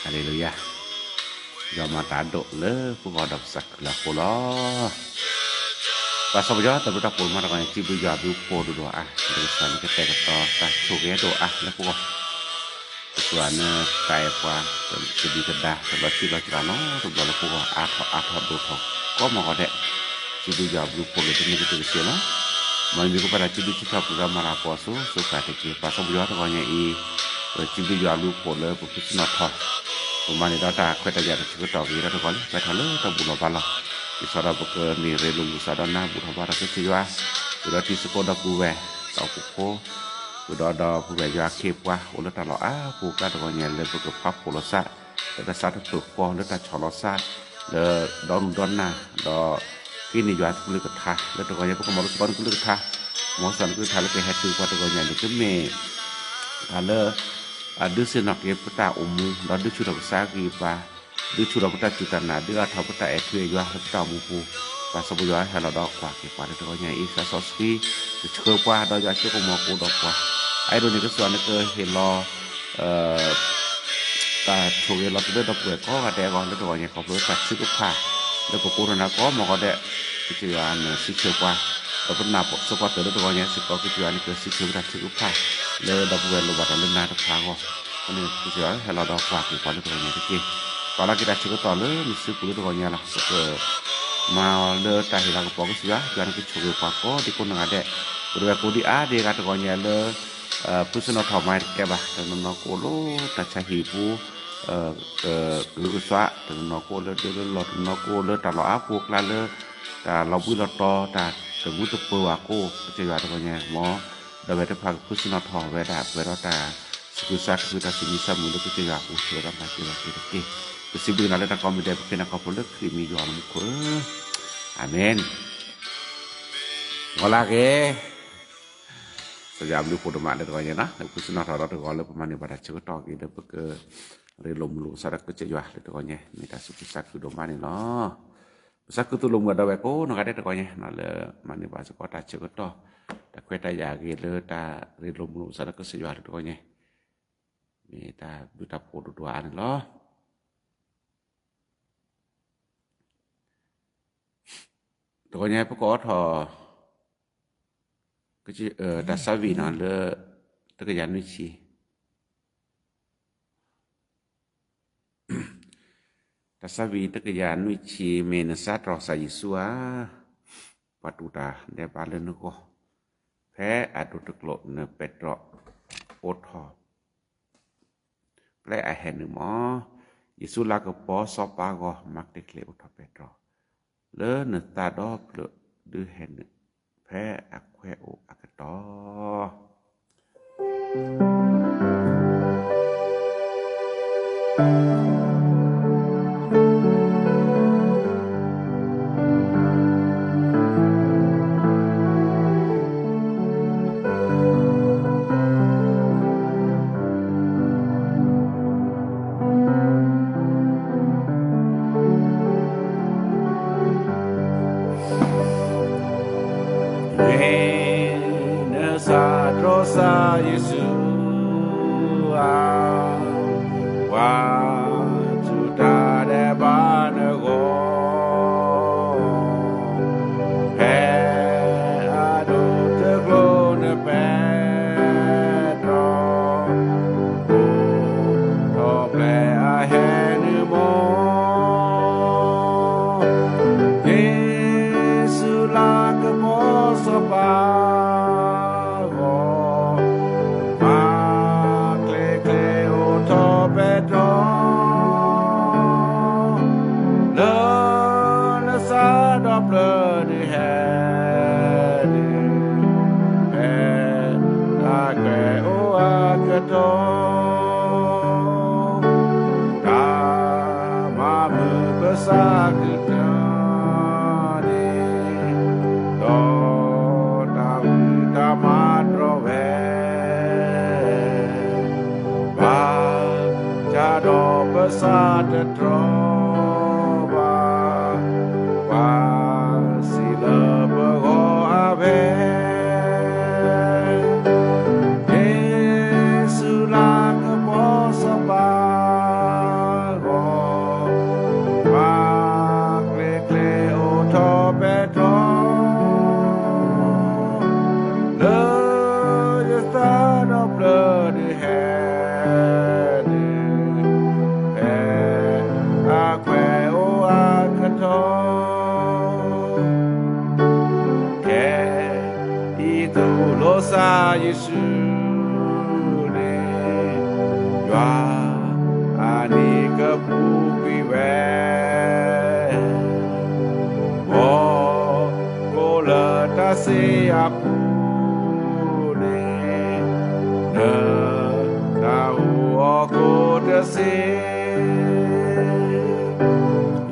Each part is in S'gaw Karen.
ဟါလ့လူယၤ, ယွၤမၤတၢ်ဒိၣ်လၢပဂီၢ်ဒီးပသးခုလၢအဃိလီၤ. ပၢ်စီၤပယီၤတၢ်ဘျုးတၢ်ဖှိၣ်မးတဂီၢ်ညါ စံးဘျုးယွၤဘျုးဖှိၣ်ဒိၣ်ဒိၣ်အါ, လၢကစၢ်န့ၣ်ကတဲာ်ကတီၤတၢ်ဆိၣ်ဂ့ၤဒိၣ်အါလၢပဂီၢ် ကစၢ်န့ၣ် တၢ်အဲၣ်ပှၤ တဒုၣ်တဒါ တလီၤထံလီၤကီနီတဘျီလၢပဂီၢ် အါထီၣ်အါထီၣ်ဒိၣ်ထီၣ် ကိးမုၢ်ဂီၤဒဲး, စံးဘျုးယွၤဘျုးဖှိၣ်လၢတနံၤကတၢၢ်တက့ၢ်လီၤ. မ်နမံၤကပၤတၢ်စံးဘျုးစံးထီၣ်ပတြၢၤမၤလၤကပီၤအစိၤစိၤဃၣ်တက့ၢ်. ပၢ်စီၤပယီၤတဂီၢ်ညါအံၤ, ပစံးဘျုးယွၤဘျုးဖှိၣ်လၢပဖုစနီၣ်ထီၣ်, ပမၤန့ၢ်ဒီးတၢ်ခွဲးတၢ်ယာ်တၢ်ဆၢကတီၢ်ဂ့ၤဒီးတဂီၢ်လံ ပှဲၤထီၣ်လၢတၢ်ဘူၣ်လီၤဘါလီၤ. ဒ်သိးဒီးပကန့ၢ်ရ့လိာ်မုၢ်ဆါဒီးနၢ်ဘူၣ်ထီၣ်ဘါထီၣ်ကစၢ်ယွၤ, ပဒီးတံၤသကိးဒီပုၢ်ဝဲၢ် ဒီးပဖိ ပဒီးဒီပုၢ်ဝဲၢ်ယွၤအခ့အပှၤ အိၣ်လၢတၢ်လီၢ်အါပူၤအကျါတဂီၢ်ညါ လၢပကဖးဖှိၣ်လိာ်သး လၢတၢ်ဆါတဖျၢၣ်ဃီ လၢတၢ်ဆီၣ်လီၤသး လၢဒီနုၢ်ဒီနၢ် ဒီးဃ့န့ၢ်ယွၤကလုၢ်ကထါ လၢတဂီၢ်ညါ ပကမၤလိသကိးနကလုၢ်ကထါ, မ်ကစၢ်နကလုၢ်ကထါလၢကဟဲတုၤပှၤတဂီၢ်ညါန့ၣ် ကမ့ၢ်တၢ်လၢ အဒုးသ့ၣ်နီၣ်က့ၤပတၢ်အိၣ်မူ ဒီးဒုးဆူၣ်ထီၣ်ပသးဂံၢ်ဘါ ဒုးဆူၣ်ထီၣ်ပတၢ်စူၢ်တၢ်နာ် ဒုးအါထီၣ်ပတၢ်အဲၣ်ထူအဲၣ်ယွၤလၢပတၢ်အိၣ်မူပူၤ, ပၢ်စီၤပယီၤဟဲလီၤဒီးကွၢ်က့ၤပှၤလၢတဂီၢ်ညါအံၤ သးစီဆှံ ကဆှၢပှၤ ဒီးယွၤအစိကမီၤကအိၣ်ဒီးပှၤ, အအဲၣ်ဒိးန့ၣ် ကစၢ်ယွၤန့ၣ်ကဟ့ၣ်လီၤ တၢ်ဆိၣ်ဂ့ၤလီၤတုၤလၢဒီပုၢ်ဝဲၢ်ကိးဂၤဒဲးအဂီၢ် လၢတဂီၢ်ညါ ခီဖျိတၢ်ထုကဖၣ် လၢပကိးထီၣ်နၤကိးမုၢ်ဂီၤဒဲး, ကစၢ်ယွၤန့ၣ်စံးဆၢပှၤ, ဒီးပနာ်စၢၤပှၤတၢၢ်လၢတဂီၢ်ညါစ့ၢ်ကီး ကစၢ်ယွၤန့ၣ်ကစံးဆၢပတၢ်ထုကဖၣ် လၢဒီပုၢ်ဝဲၢ်လိၣ်ဘၣ်တၢ်လၢနၤတဖၣ်အဂီၢ်, အဃိန့ၣ် ကစၢ်ယွၤဟဲလီၤဒီးကွၢ်က့ၤပှၤလၢတဂီၢ်ညါတက့ၢ်. ပာ်လီၤက့ၤတၢ်ဆၢကတီၢ်လၢနစုပူၤလၢတဂီၢ်ညါလီၤ. ပကမၤအီၤလၢတၢ်ဟ့ၣ်လၤကပီၤ ကစၢ်ယွၤ ယွၤန့ၣ်ကဆိၣ်ဂ့ၤပှၤကိးဒံကိးနီၢ်ဂၤဒဲး, ပဝဲကိးဒံအါဒံအဂၤတဂီၢ်ညါလၢ ဖုစနီၣ်ထီၣ်မၤတကဲဘၣ်, တနီၤနီၤကအိၣ်လၢတၢ်ဆါဟံၣ်ပူၤ ကဂုာ်ကစွး, တနီၤနီၤကအိၣ်လၢဒၢလၢလီၢ်, တနီၤနီၤကအိၣ်လၢတၢ်လီၢ်အါပူၤအကျါလၢ တၢ်လီၤဘှံးလီၤတီၤ တၢ်တမူတပၢၤဘၣ်ကအိၣ်, ကစၢ်ယွၤတဂီၢ်ညါ မ်ဒီပုၢ်ဝဲၢ်တဖၣ်ကဖုစနီၣ်ထီၣ်ဝဲဒၣ် ပှဲၤဒီးတၢ်သူၣ်ခုသးခု တၢ်သူၣ်မံသးမုာ်လၢကစၢ်ယွၤအပူၤ ဆိၣ်ဝဲဒၣ်မၤစၢၤဘၣ်က့ၤတက့ၢ်. ပစံးဘျုးနၤလၢတၢ်ကိးမံၤဒဲး ပဃ့နၤခီဖျိလၢခရံာ်မံၤယွၤလၢမူခိၣ်ဧၢ, အၤမ့ၣ်. ဂီၤလၢအဂ့ၤ ကစၢ်ယွၤဘျုးဖှိၣ်ဒိၣ်မးလၢတဂီၢ်ညါနီၤ လၢဖုစနီၣ်ထီၣ်ဒီးတဂီၢ်လၢပမၤန့ၢ်ဘၣ်တၢ်ဆၢကတီၢ်က့ၤလၢပကရ့လိာ်မုာ်လိာ်သးဒီးကစၢ်ယွၤလၢတဂီၢ်ညါ မ့ၢ်တၢ်သူၣ်ခုသးခုဒိၣ်မးန့ၣ်လီၤ. ပသးခုသိၣ်လိမုာ်ဒီးဝဲၢ်ကိးနီၢ်ဂၤဒဲးတဂီၢ်ညါ လၢမၤန့ၢ်ဘၣ်စ့ၢ်ကီးတၢ်ဆၢကတီၢ် တၢ်ခွဲးတၢ်ယာ်အဂ့ၤလၢတၢ်ရ့လိာ်မုာ်လိာ်သးဒီးကစၢ်ယွၤလၢတဂီၢ်ညါ မ့ၢ်တၢ်ဘျုးတၢ်ဖှိၣ်ဒိၣ်ဒိၣ်အါန့ၣ်လီၤ. တဂီၢ်ညါပကအိးထီၣ် တၢ်သးဝံၣ်နီၤလၢ တကယၤနွံဆံ, တၢ်သးဝံၣ်တကယၤနွံဆံ မ့ၢ်နစးထီၣ်ကစၢ်ယ့ၣ်ၡူးဧါ, ပှၤတူၢ်တၢ်ဒဲးဘးလၢနဂီၢ်, ဖဲအဒိၣ်တကျိာ်နပဲတြီအိးထီၣ် ကျဲအဟဲနုာ်မး, ယ့ၣ်ၡူးလၤကပီၤစီၤပၤအဂီၢ် မၤကျ့ကျဲအိးထီၣ်ပဲတြီ လၢနသးဒီဖျၢၣ်ဒုးဟဲနုာ် ဖဲအခွဲးအိၣ်အကတီၢ် မ့ၢ်နစးထီၣ်ကစၢ်ယ့ၣ်ၡူးဧါ, ပှၤတူၢ်တၢ်ဒဲးဘးနဂီၢ်, ဖဲအဒိၣ်တကျိာ်နပဲတြီ အိးထီၣ်ကျဲအဟဲနုာ်မး, ယ့ၣ်ၡူးလၤကပီၤစီၤပၤအဂီၢ်, မၤကျ့ကျဲအိးထီၣ်ပဲတြီ လၢနသးဒီဖျၢၣ်ဒုးဟဲနုာ်, ဖဲအခွဲးအိၣ်အကတီၢ်, တၢ်မၤမုာ်ပသးခုတၢ်န့ၣ်, ဒီးတၢ်ဝံတၢ်မၤတြီဝဲ ဘၣ်ဆၣ်ဒီးပသးတတြီဘၣ်, ပှၤစံးလၢပဂီၢ်အဝဲ, ယ့ၣ်ၡူးလၤကပီၤစီၤပၤ ယွၤအနံၤကပူၤကွံာ်ဝဲ, မ်ကိးလၢတၢ်စံးအပူၤန့ၣ်, နတၢ်ဟူးအီၤကိးတစ့,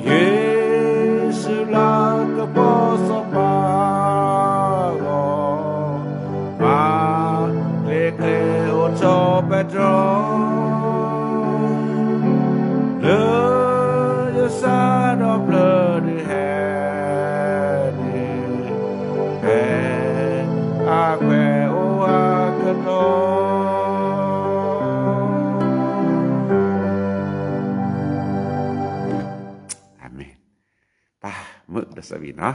ယ့ၣ်ၡူးလၢကပီၤစီၤပၤဂီၢ်, မၤလ့ၤကျဲၤအိၣ်ထီၣ်ပတြၢၤ လၢယစၢ်ဒီဖျၢၣ်ဒုးဟဲန့ၣ်, ဖဲအခွဲးအိၣ်အကတီၢ်. အၤမ့ၣ်. ပၢ်မုၣ်ဒီးစးဘံၣ်နီၤ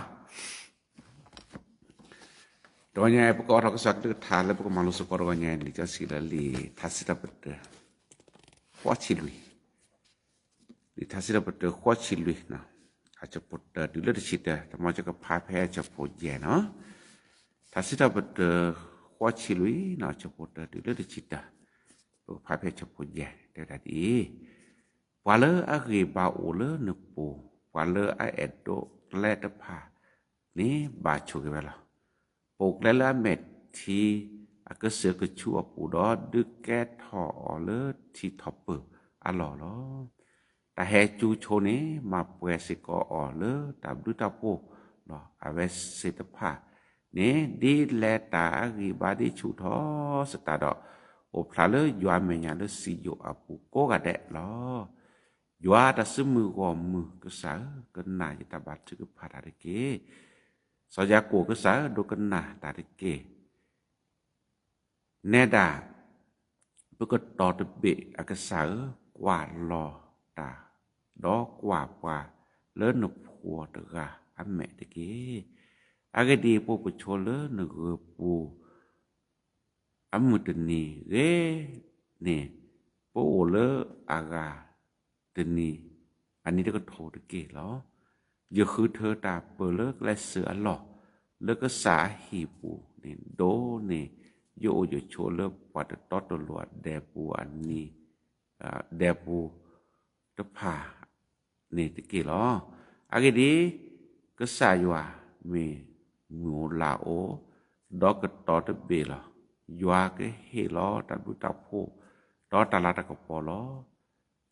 တဂီၤညါ ပကအိးထီၣ်ကစၢ်ကလုၢ်ကထါလၢပကမၤလိစ့ၢ်ကီးတဂီၤညါန့ၣ် လံာ်ထါစံးထီၣ်ပတြၢၤ ဃိးဆံလွံၢ်, လံာ်ထါစံးထီၣ်ပတြၢၤ ဃိးဆံလွံၢ်နီၤ, အဆၢဖိတၢတုၤလၢတဆံတၢ, တမ့ၢ်ကဖးဖဲအဆၢဖိယဲၢ်နီၤ, ထါစံးထီၣ်ပတြၢၤ ဃိးဆံလွံၢ်နီၤ, အဆၢဖိတၢတုၤလၢတဆံတၢ, ပကဖးဖဲအဆၢဖိယဲၢ် တဲဝဲဒၣ်ဒ်အံၤ, ပှၤလၢအဂံၢ်ဘါအိၣ်လၢနပူၤ, ပှၤလၢအအဲၣ်ဒိးကျဲတဖၣ်န့ၣ် ဘၣ်ဆိၣ်ဂ့ၤဝဲလီၤ. ပအိၣ်ကျဲလၢအမဲာ်ထံအကစၢၢ်ကဆူးအပူၤဒီး ဒုးကဲထီၣ်အီၤလၢထံထီၣ်ပၢၢ်အလီၢ်လီၤ. တၢ်ဟဲကၠူဆိန့ၣ် မၤပှဲၤစ့ၢ်ကီးအီၤလၢတၢ်ဘျုးတၢ်ဖှိၣ်လီၤ. အဝဲသ့ၣ်တဖၣ်န့ၣ် ဒ်လဲၣ်တၢ်အဂံၢ်ဘါဒ်ဆူၣ်ထီၣ်စတးဒီး, အိၣ်ဖျါလၢယွၤမဲာ်ညါလၢစံယိၣ်အပူၤကိးဂၤဒဲးလီၤ. ယွၤတၢ်စုမုၢ်ဂီၢ်မုၢ်ကစၢ်ဧၢ, ကနၣ်ယတၢ်ဘါထုကဖၣ်တၢ်တက့ၢ်. စီၤယၤကိာ်ကစၢ်ဧၢ, ဒိကနၣ်တၢ်တက့ၢ်. နဲဒၣ် ပကတီၤတဘ့ၣ်အကစၢ်ဧၢ, ကွၢ်လီၤတၢ်, ဒီးကွၢ်ပှၤလၢနဖိတဂၤအမဲာ်တက့ၢ်. အဂ့ၢ်ဒ်အံၤ, ပအိၣ်ပဆိးလၢနဂၢၤပူၤ အမုၢ်တနံၤဂ့ၤန့ၣ်, ပအိၣ်လၢအဂၤတနံၤ, အနံၤတကထိတက့ၢ်လီၤ. ယဃုထၢတၢ်ပၢၢ်လၢကျဲစၢၤအလီၢ်, လၢကစၢ်အဟံၣ်ပူၤန့ၣ်, ဒိၣ်န့ၢ်ယအိၣ်ယဆိးလၢပှၤတတီတလိၤအဒဲပူၤ, အနံၤဒဲပူၤတဖၣ်န့ၣ်တက့ၢ်လီၤ. အဂ့ၢ်ဒ်အံၤ, ကစၢ်ယွၤမ့ၢ်မုၢ်အိၣ်လါအိၣ်, ဒီးကတီၤတဘ့ၣ်လီၤ. ယွၤကဟ့ၣ်လီၤတၢ်ဘျုးတၢ်ဖှိၣ်, ဒီးတၢ်လၤတၢ်ကပီၤလီ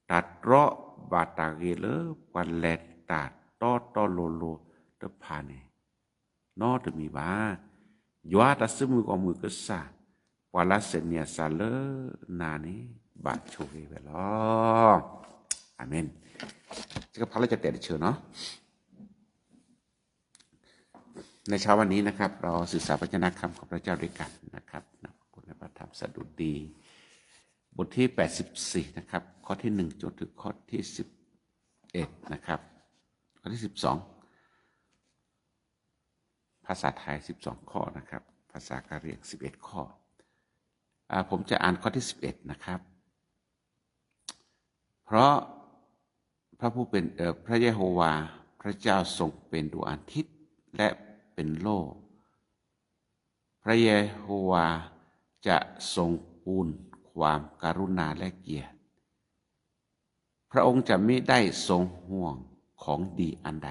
ၤ. တၢ်တြီဘၣ်တၢ်ဂ့ၤလၢပှၤလဲၤတၢ်တီတီလိၤလိၤတဖၣ်န့ၣ် နီတမံၤဘၣ်. ယွၤတၢ်စုမုၢ်ဂီၢ်မုၢ်ကစၢ်, ပှၤလၢစဲးနံၤအစးလၢနၤန့ၣ် ဘၣ်ဆိၣ်ဂ့ၤဝဲလီၤ. အၤမ့ၣ်. ယကဖးလၢယတဲာ်တဆၢနီၤ. ในเช้าวันนี้นะครับ เราศึกษาพระวจนะคำของพระเจ้าด้วยกันนะครับ นะ บทในพระธรรมสดุดี บทที่แปดสิบสี่นะครับ ข้อที่หนึ่งจนถึงข้อที่สิบเอ็ดนะครับ ข้อที่สิบสอง ภาษาไทย สิบสอง ข้อนะครับ ภาษากะเหรี่ยง สิบเอ็ด ข้อ อ่า ผมจะอ่านข้อที่ สิบเอ็ด นะครับ เพราะพระผู้เป็น เอ่อ พระเยโฮวาห์พระเจ้าทรงเป็นดวงอาทิตย์และเป็นโล่ พระเยโฮวาห์จะทรงปูนความกรุณาและเกียรติ พระองค์จะมิได้ทรงห่วงของดีอันใด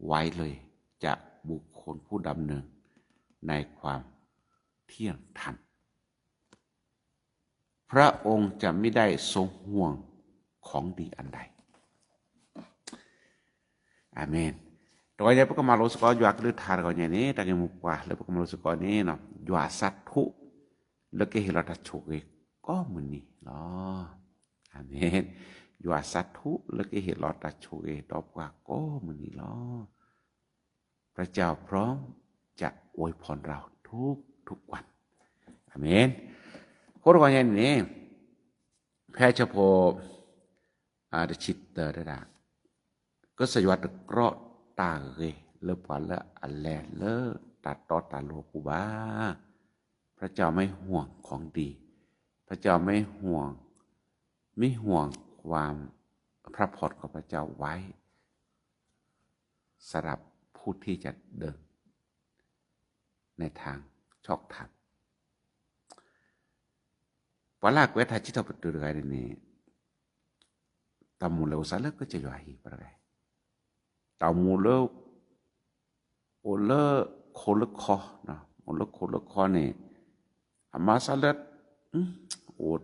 ไว้เลย จากบุคคลผู้ดำเนินในความเที่ยงธรรม พระองค์จะมิได้ทรงห่วงของดีอันใด အၤမ့ၣ်. တဂီၤညါ ပကမၤလိစ့ၢ်ကီး ယွၤကလုၢ်ကထါတဂီၤညါန့ၣ် တၢ်ဂ့ၢ်မိၢ်ပှၢ်လၢပကမၤလိစ့ၢ်ကီးန့ၣ် ယွၤအစးထူၣ်လၢကဟ့ၣ်လီၤတၢ်ဆိၣ်ဂ့ၤကိးမုၢ်နံၤလီၤ. အၤမ့ၣ်. ယွၤအစးထူၣ်လၢကဟ့ၣ်လီၤတၢ်ဆိၣ်ဂ့ၤဒီးပှၤကိးမုၢ်နံၤလီၤ. พระเจ้าพร้อมจะอวยพรเราทุกๆวัน အၤမ့ၣ်. အဃိတဂီၤညါန့ၣ် ဖဲဆၢဖိ တဆံတၢ တဲဒၣ်, ကစၢ်ယွၤတကြၢးတၢ်ဂ့ၤလၢပှၤလၢအလဲၤလၢတၢ်တီတၢ်လိၤအပူၤဘၣ်. พระเจ้าไม่ห่วงของดี พระเจ้าไม่ห่วง ไม่ห่วงความ พระพรของพระเจ้าไว้ สำหรับผู้ที่จะเดินในทางชอบธรรม ပှၤလၢအကွဲးထါစံးထီၣ်ပတြၢၤတဂၤန့ၣ်န့ၣ် တၢ်အိၣ်မူလဲၤအိၣ်သးလၢကစၢ်ယွၤအဟံၣ်ပှၤတဂၤ, တၢ်အိၣ်မူလၢ အိၣ်လၢခိၣ်လၢခီ, အိၣ်လၢခိၣ်လၢခီန့ၣ် အမၤသးလၢ အိၣ်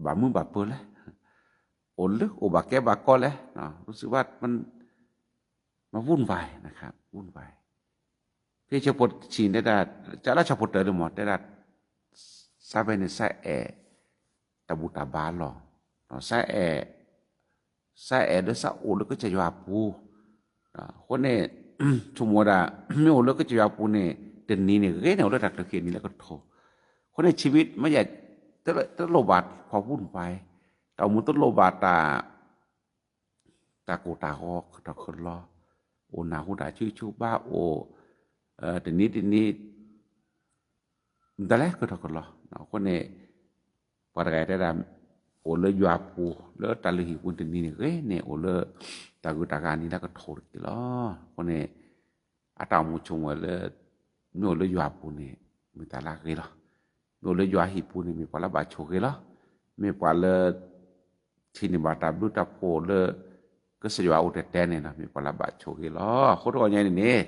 ဘၣ်မုာ်ဘၣ်ပၢၤလဲၣ်, အိၣ်လၢအိၣ်ဘၣ်ကဲဘၣ်ကီလဲၣ်, รู้สึกว่า မၤ วุ่นวาย นะคะ วุ่นวาย ဖဲဆၢဖိတဆံန့ၣ်တဲဒၣ် ကလၢဆၢဖိတၢၢ်လၢမ့ၢ်တဲဒၣ် သးဝဲန့ၣ် သးအဲၣ် တၢ်ဘူၣ်တၢ်ဘါလီၤ, သးအဲၣ် သးအဲၣ်လၢသးအိၣ်လၢကစၢ်ယွၤအပူၤ, အဃိန့ၣ် ဆိကမိၣ်ဝဲဒၣ် မ့ၢ်အိၣ်လၢကစၢ်ယွၤအပူၤန့ၣ် တနံၤန့ၣ်ဂ့ၤန့ၣ် အိၣ်လၢတၢ်ကျၢၤခံနံၤလၢကထိ, အဃိန့ၣ် ชีวิต မ့ၢ်ယဲ တလိၣ်ဘၣ် ความวุ่นวาย တၢ်အိၣ်မူတလိၣ်ဘၣ်တၢ် တၢ်ကိၢ်တၢ်ဂီၤ ကထီၣ်ကလီၤ, အိၣ်နၢ်ဟူတၢ်ဆိဆိဘါ အိၣ် တနံၤတနံၤ မတၤလဲၣ်ကထီၣ်ကလီၤ, အဃိန့ၣ် ပှၤတဂၤတဲဒၣ် အိၣ်လၢယွၤပူၤ လၢတၢ်လုၢ်ဟံၣ်ပူၤတနံၤန့ၣ်ဂ့ၤန့ၣ် အိၣ်လၢ တၢ်ဂုၤတၢ်ဂၤနံၤလၢကထိတက့ၢ်လီၤ, အဃိန့ၣ် အတၢ်အိၣ်မူဆိကမိၣ်လၢ မ့ၢ်အိၣ်လၢယွၤပူၤန့ၣ် မ့ၢ်တၢ်လၢအဂ့ၤလီၤ, မ့ၢ်အိၣ်လၢယွၤဟံၣ်ပူၤန့ၣ် မ့ၢ်ပှၤလၢဘၣ်ဆိၣ်ဂ့ၤလီၤ, မ့ၢ်ပှၤလၢ ထံၣ်န့ၢ်ဘၣ်တၢ်ဘျုးတၢ်ဖှိၣ်လၢ ကစၢ်ယွၤအိၣ်တဲတဲန့ၣ် မ့ၢ်ပှၤလၢဘၣ်ဆိၣ်ဂ့ၤလီၤ, အဃိတဂီၢ်ညါန့ၣ်န့ၣ်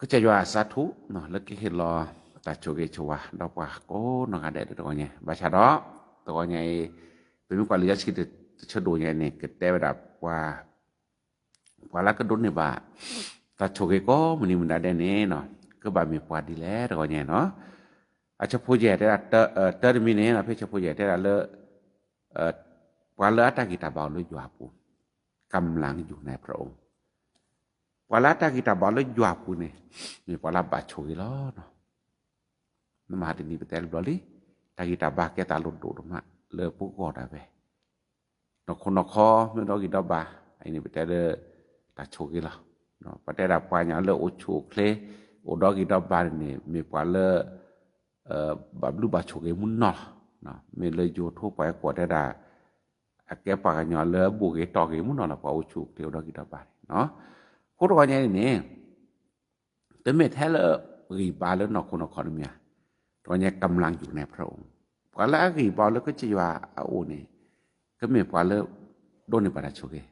ကစၢ်ယွၤစးထူ လၢကဟ့ၣ်လီၤ တၢ်ဆိၣ်ဂ့ၤဆိၣ်ဝါ ဒီးပှၤကိးနီၢ်ဂၤဒဲးတဂီၢ်ညါ, ဘၣ်ဆၣ်ဒီး တဂီၢ်ညါအံၤ ပမ့ၢ်ကွၢ်လံာ်စီဆှံတဆၢဒိၣ်ညါန့ၣ် ကတဲဝဲဒၣ်ပှၤ ပှၤလၢကဒိးန့ၢ်ဘၣ် တၢ်ဆိၣ်ဂ့ၤကိးမုၢ်နံၤမုၢ်ဒါဒဲးန့ၣ် ကဘၣ်မ့ၢ်ပှၤဒ်လဲၣ်တဂီၢ်ညါနီၤ, အဆၢဖိယဲၢ်တဲဒၣ် တၢတမံၤန့ၣ် ဖဲဆၢဖိယဲၢ်တဲဒၣ်လၢ ပှၤလၢအတၢ်ဂံၢ်တၢ်ဘါအိၣ်လၢယွၤအပူၤ กำลังอยู่ในพระองค์ ပှၤလၢအတၢ်ဂံၢ်တၢ်ဘါလၢယွၤအပူၤန့ၣ် မ့ၢ်ပှၤလၢဘၣ်ဆိၣ်ဂ့ၤလီၤ. နမ့ၢ်ဟးတနံၤပတဲတဘျီလံ, တၢ်ဂံၢ်တၢ်ဘါကဲတၢ်လိၣ်ဒိၣ်ဒိၣ်မးလၢပဂီၢ်ဒၣ်ဝဲ, နီၢ်ခိနီၢ်ခီမ့ၢ်ဒီဂံၢ်ဒီဘါ, အအံၤန့ၣ်ပတဲလၢ တၢ်ဆိၣ်ဂ့ၤလီၤ. ပတဲဒၣ်ပှၤကညီလၢအိၣ်ဆူၣ်အိၣ်ချ့ အိၣ်ဒီဂံၢ်ဒီဘါန့ၣ်န့ၣ် မ့ၢ်ပှၤလၢ ဘၣ်ဘျုးဘၣ်ဆိၣ်ဂ့ၤမုၢ်နီၢ်လီၤ. မ့ၢ်လၢယိၤထိပှၤကိးတဲဒၣ် အကဲပှၤကညီလၢဘူးဂ့ၤတီၢ်ဂ့ၤမုၢ်နီၢ်လီၤ ပှၤအိၣ်ဆူၣ်အိၣ်ချ့အိၣ်ဒီဂံၢ်ဒီဘါန့ၣ်, အဃိတဂီၢ်ညါန့ၣ်န့ၣ် တမ့ၢ်ထဲလၢဂံၢ်ဘါလၢနီၢ်ခိနီၢ်ခီတမံၤဧါ, တဂီၢ်ညါ กำลังอยู่ในพระองค์ ပှၤလၢအဂံၢ်ဘါလၢကစၢ်ယွၤအအိၣ်န့ၣ် ကမ့ၢ်ပှၤလၢ ဒိးန့ၢ်ဘၣ်တၢ်ဆိၣ်ဂ့ၤ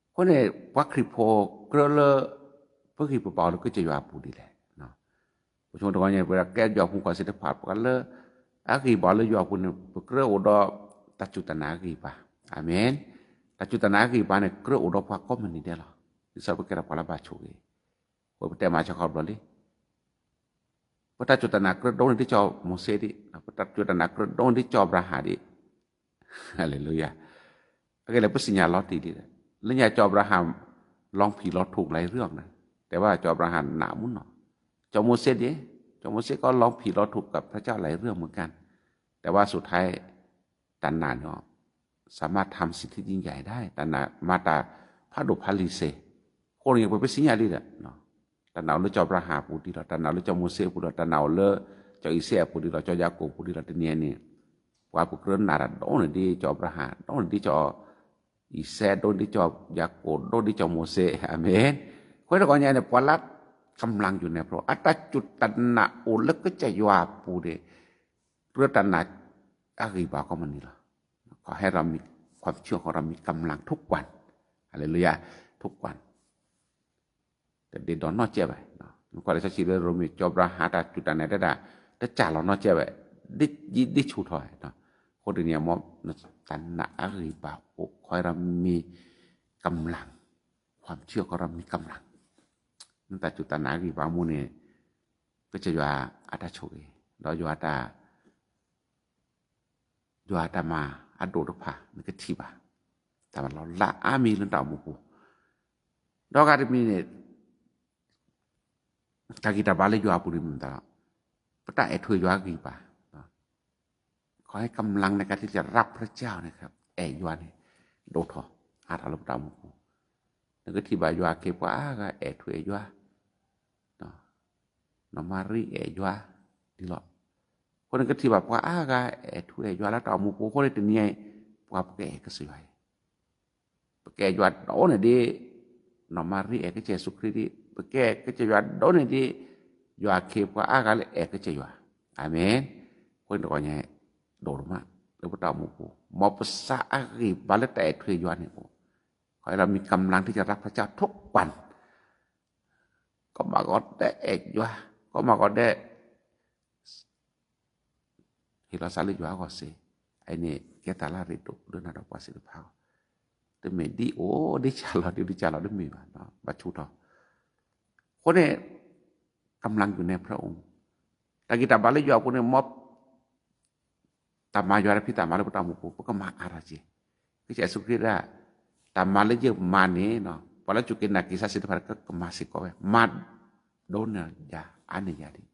အဃိန့ၣ် ပှၤခရံာ်ဖိကြၢးလၢ ပဂံၢ်ပဘါအိၣ်လၢကစၢ်ယွၤအပူၤဒ်လဲၣ်. ပဆိကမိၣ်တဂီၢ်ညါ ပဝဲဒၣ်ကဲယွၤဖိခွါသ့ၣ်တဖၣ် ပှၤလၢ အဂံၢ်ဘါလၢယွၤအပူၤန့ၣ် ပကြၢးအိၣ်ဒီး တၢ်စူၢ်တၢ်နာ်အဂံၢ်ဘါ, အၤမ့ၣ်, တၢ်စူၢ်တၢ်နာ်အဂံၢ်ဘါန့ၣ် ကြၢးအိၣ်ဒီးပှၤကိးမုၢ်နံၤဒဲးလီၤ. ဒ်သိးပကဲထီၣ်ပှၤလၢဘၣ်ဆိၣ်ဂ့ၤ, အဃိပတဲမၤစၢၤခီဘျီလံ ပတၢ်စူၢ်တၢ်နာ်ကြၢးဒိၣ်န့ၢ်ဒ်စီၤမိၤၡ့ဒံး, ပတၢ်စူၢ်တၢ်နာ်ကြၢးဒိၣ်န့ၢ်ဒ်စီၤအၤဘြၤဟၣ်ဒံး, ဟါလ့လူယၤ, အဂ့ၢ်လၢပသ့ၣ်ညါလီၤတံၢ်လံ, လၢညါစီၤအၤဘြၤဟၣ် လီၤဖံးလီၤထူၣ်လၢအရ့ၣ်အီၤန့ၣ်, တဲဝဲစီၤအၤဘြၤဟၣ်နာ်မုၢ်နီၢ်, စီၤမိၤၡ့ဒံး, စီၤမိၤၡ့ကီးလီၤဖံးလီၤထူၣ်က့ၤ พระเจ้าหลายเรื่องเหมือนกัน, တဲဝဲ สุดท้าย တၢ်နာ်န့ၣ် สามารถทำสิ่งที่ยิ่งใหญ่ได้ တၢ်နာ်မၤတၢ်ဖးဒိၣ်ဖးလံၤစ့ၢ်, အဃိန့ၣ် ပပသ့ၣ်ညါလံဒီး တၢ်နာ်အိၣ်လၢစီၤအၤဘြၤဟၣ်အပူၤဒံးလီၤ, တၢ်နာ်အိၣ်လၢစီၤမိၤၡ့အပူၤလီၤ, တၢ်နာ်အိၣ်လၢ စီၤအံၤစဲးအပူၤဒံးလီၤ, စီၤယၤကိာ်အပူၤဒံးလီၤ, တနံၤအံၤန့ၣ် ပှၤပကြၢးနာ်တၢ်ဒိၣ်န့ၢ်ဒ်စီၤအၤဘြၤဟၣ်, ဒိၣ်န့ၢ်ဒ်စီၤအံၤစဲး, ဒိၣ်န့ၢ်ဒ်စီၤယၤကိာ်, ဒိၣ်ဒ်စီၤမိၤၡ့, အၤမ့ၣ်, အဃိတဂီၢ်ညါန့ၣ် ပှၤလၢ กำลังอยู่ในพระองค์ အတၢ်စူၢ်တၢ်နာ်အိၣ်လၢကစၢ်ယွၤအပူၤန့ၣ် ကြၢးတၢ်နာ်အဂံၢ်ဘါကိးမုၢ်နံၤလီၤ. ขอให้เรามีความเชื่อของเรามีกำลัง ทุกวัน, ဟါလ့လူယၤ, ทุกวัน, တဒ့ဒီနီၢ်ကဲဘၣ်, ကွၢ်လၢစီဆှံလၢရိမ့ၤ စီၤအၤဘြၤဟၣ်တၢ်စူၢ်တၢ်နာ်တဲဒၣ် တစၢ်လီၤနီၢ်ကဲဘၣ်, ဒ်ဆူၣ်ထီၣ်, အဃိတနံၤအံၤ တၢ်နာ်အဂံၢ်ဘါအိၣ် ขอให้เรามีกำลัง, ความเชื่อของเรามีกำลัง နတၢ်စူၢ်တၢ်နာ်အဂံၢ်ဘါမူန့ၣ် ကစၢ်ယွၤအတၢ်ဆိၣ်ဂ့ၤ, ဒီးယွၤတၢ် ယွၤအတၢ်မၤအဒိၣ်တဖၣ် နကထံၣ်ဘၣ်, တၢ်မၤလီၤလးအါမံၤလၢနတၢ်အိၣ်မူပူၤ, ဒီးဂၤတမံၤန့ၣ် တၢ်ဂံၢ်တၢ်ဘါလၢယွၤအပူၤန့ၣ်မ့ၢ်မတၤလီၤ, ပတၢ်အဲၣ်ထူအဲၣ်ယွၤအဂံၢ်ဘါ, ခီဟဲကမျၢၢ်န့ၣ် ကသံၣ်သရၣ် พระเจ้า န့ၣ် အဲၣ်ယွၤန့ၣ် ဒိၣ်ထီၣ်အါထီၣ်လၢပတၢ်အိၣ်မူပူၤ, နကထံၣ်ဘၣ်ယွၤအခ့အပှၤအါဂၤအဲၣ်ထူအဲၣ်ယွၤ နီၢ်မၤရံအဲၣ်ယွၤဒ်လီၤ. အဃိန့ၣ်ကထံၣ်ဘၣ်ပှၤအါဂၤအဲၣ်ထူအဲၣ်ယွၤလၢတၢ်အိၣ်မူပူၤအဃိန့ၣ် တနံၤအံၤ ပှၤပကအဲၣ်ကစၢ်ယွၤအံၤ, ပကအဲၣ်ယွၤဒိၣ်န့ၢ်ဒ် နီၢ်မၤရံအဲၣ်ကစၢ်ယ့ၣ်ၡူးခရံာ်ဒံး, ပကအဲၣ်ကစၢ်ယွၤဒိၣ်န့ၢ်ဒ် ယွၤအခ့အပှၤအါဂၤလၢအဲၣ်ကစၢ်ယွၤ, အၤမ့ၣ်. အဃိန့ၣ်တဂီၤညါ ဒိၣ်ဒိၣ်မး လၢပတၢ်အိၣ်မူပူၤ မ်ပသးအဂံၢ်ဘါလၢတၢ်အဲၣ်ထွဲယွၤန့ၣ်အိၣ်, ခီလီၤမံၤကမျၢၢ်ထံၣ်ကရၢဖျါကၠၢ်ထိၣ်ကွၢ် ကီမးကီဒဲးအဲၣ်ယွၤ, ကီမးကီဒဲး ဟ့ၣ်လီၤသးလၢယွၤအဂီၢ်စ့ၢ်, အအံၤန့ၣ် ကဲတၢ်လၢအရ့ဒိၣ်လၢနၤဒီးပှၤသ့ၣ်တဖၣ်အဂီၢ်, တမ့ၢ်ဒ်အိၣ်ဒ်ကၢ်လီၤ ဒ်ဒ်ကၢ်လီၤတမ့ၢ်ဘၣ်, ဘၣ်ဆူၣ်ထီၣ်, အဃိန့ၣ် ကမျၢၢ်ယူၤနဲၣ်ဖျၢၣ်အိၣ်, တၢ်ဂံၢ်တၢ်ဘါလၢယွၤအပူၤန့ၣ် မ် တၢ်မၤယွၤတၢ်ဖံးတၢ်မၤလၢပတၢ်အိၣ်မူပူၤ ပကမၤအါထီၣ်က့ၤ, ကစၢ်ယ့ၣ်ၡူးခရံာ်ဒၣ် တၢ်မၤလၢယမၤန့ၣ် ပှၤလၢစူၢ်က့ၤနာ်က့ၤဆါသ့ၣ်တဖၣ်ကကမၤစ့ၢ်ကီးဝဲ မၤဒိၣ်န့ၢ်ယၤအါန့ၢ်ယၤဒံး,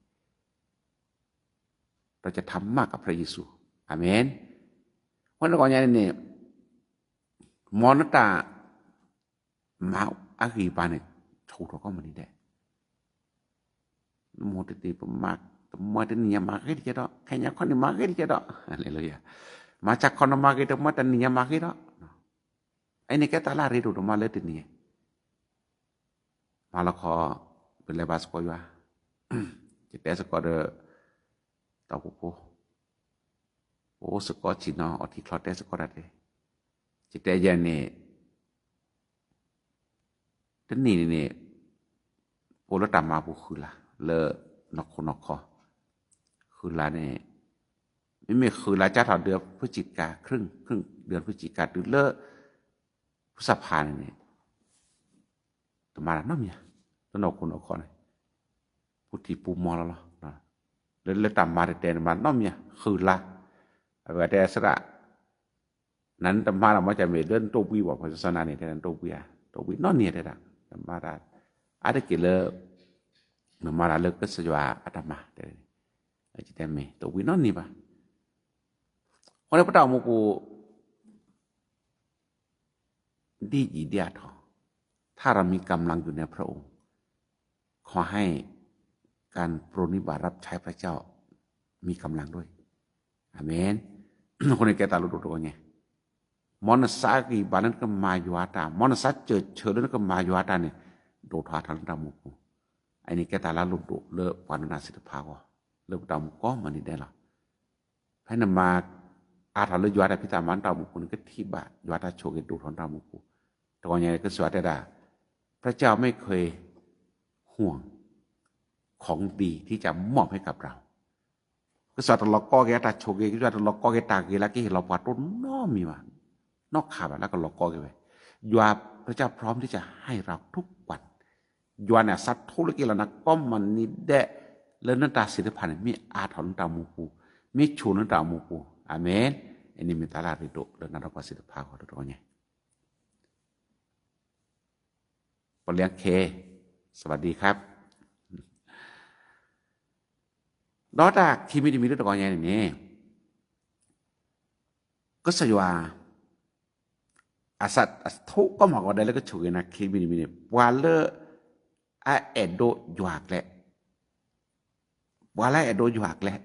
ဒီးယထါမၢ်ကဖျၢၣ်ယ့ၣ်ၡူး, အၤမ့ၣ်, အဃိန့ၣ်တဂီၤညါန့ၣ်န့ၣ် မ်နတၢ် မၤအဂံၢ်ဘါန့ၣ် ဆူၣ်ထီၣ်ကီမနံၤဒဲး, နမိၢ်တတ့ၢ်ပမၤ, တမၤတနံၤညါမၤဂ့ၤတကဲဒီး ခဲညါခီန့ၣ်မၤဂ့ၤတကဲဒီး, ဟါလ့လူယၤ, မၤဆါခီနမၤဂ့ၤတမၤတနံၤညါမၤဂ့ၤဒီး, အအံၤန့ၣ်ကဲတၢ်လၢအရ့ဒိၣ်ဒိၣ်မးလၢတနံၤညါ, မၤလီၤခီ ပလဲၤဘါသကိးယွၤ, ယတဲသကိးဒီး တၢ်အိၣ်ဖှိၣ်ဖိ အိၣ်စ့ၢ်ကီးဆ့ၣ်နီၤ အီထံချီတဲစ့ၢ်ကီးတၢ်တဲ, ယတဲယဲန့ၣ် တနံၣ်န့ၣ်န့ၣ် ပအိၣ်လၢတၢ်မၤပူၤဃုလါ လၢနီၢ်ခိနီၢ်ခီ, ဃုလါန့ၣ် မ့မ့ၢ်ဃုလါကၢ်ထီၣ်ဒုးဖုစံးကၤ ခရံာ် ခရံာ်ဒုးဖုစံးကၤတုၤလၢ ဖုစၢ်ဖးန့ၣ်န့ၣ် တမၤတၢ်နီတမံၤဧါ, လၢနီၢ်ခိနီၢ်ခီန့ၣ် ပူထံၣ်ပူမီၤလီၤလီၤ, လၢလၢတၢ်မၤတတဲန့ၣ်မၤနီတမံၤဧါ ဃုလါ, အဝဲတဲသရၣ် နၤနတမၤဒီး မ့ၢ်ကမ့ၢ်လၢနတိၢ်ဘှံးဘၣ် ပှၤစီစီနၤန့ၣ် တဲနတိၢ်ဘှံးဧါ, တိၢ်ဘှံးနီတနံၤတဲဒၣ်, နမၤတၢ် အါတက့ၢ်လၢ နမၤတၢ်လၢကစၢ်ယွၤအတၢ်မၤ, တဲ တဲမ့ၢ် တိၢ်ဘှံးနီတနံၤဘၣ်, အဃိန့ၣ်ပတၢ်အိၣ်မူပူၤ ဒ်ယံာ်ဒ်အါထီၣ်, ถ้าเรามีกำลังอยู่ในพระองค์ ขอให้การปรนนิบัติรับใช้พระเจ้ามีกำลังด้วย อาเมน, အဃိန့ၣ်ကဲတၢ်လၢဒိၣ်တဂီၤညါ, မ်နသးဂံၢ်ဘါလၢနကမၤယွၤတၢ်, မ်နသးစၢၢ်ဆၢလၢနကမၤယွၤတၢ်န့ၣ် ဒိၣ်ထီၣ်အါထီၣ်လၢနတၢ်အိၣ်မူပူၤ, အအံၤန့ၣ်ကဲတၢ်လၢအရ့ဒိၣ်လၢပှၤဒိကနၣ်သ့ၣ်တဖၣ်အဂီၢ်, လၢပတၢ်အိၣ်မူကိးမုၢ်နံၤဒဲးလီၤ. ဖဲနမၤအါထီၣ်လၢယွၤတၢ်ဖံးတၢ်မၤနတၢ်အိၣ်မူပူၤန့ၣ် ကထံၣ်ဘၣ်ယွၤတၢ်ဆိၣ်ဂ့ၤဒိၣ်ထီၣ်နတၢ်အိၣ်မူပူၤ, တဂီၤညါန့ၣ် ကစၢ်ယွၤတဲဒၣ်, พระเจ้าไม่เคยห่วงของดีที่จะมอบให้กับเรา ကစၢ်တလီၤကီက့ၤအတၢ်ဆိၣ်ဂ့ၤ, ကစၢ်တလီၤကီက့ၤတၢ်ဂ့ၤလၢကဟ့ၣ်လီၤပှၤတိၢ်နီတမံၤဘၣ်, နီတခါဘၣ်လၢကလီၤကီက့ၤဝဲ, ယွၤ พระเจ้าพร้อมที่จะให้เราทุกวัน, ယွၤန့ၣ်အသးထူလၢကဟ့ၣ်လီၤနၤကိးမုၢ်နံၤဒဲး, လၢနတၢ်သ့ၣ်တဖၣ်န့ၣ် မ့ၢ်အါထီၣ်လၢနတၢ်အိၣ်မူပူၤ, မ့ၢ်ဆူၣ်လၢနတၢ်အိၣ်မူပူၤ, အၤမ့ၣ်, အန့ၣ်မ့ၢ်တၢ်လၢအရ့ဒိၣ်လၢနၤဒီးပှၤသ့ၣ်တဖၣ်အဂီၢ်တဂီၤညါ ပလၢခဲ, สวัสดีครับ, ဒီးတၢ်ခံမံၤတမံၤလၢတဂီၤညါန့ၣ်န့ၣ်, ကစၢ်ယွၤ အသးထူကိးမုၢ်နံၤဒဲးလၢကဆိၣ်ဂ့ၤနၤခံမံၤတမံၤန့ၣ် ပှၤလၢ အအဲၣ်ဒိးယွၤအကျဲ, ပှၤလၢအအဲၣ်ဒိးယွၤအကျဲ, အ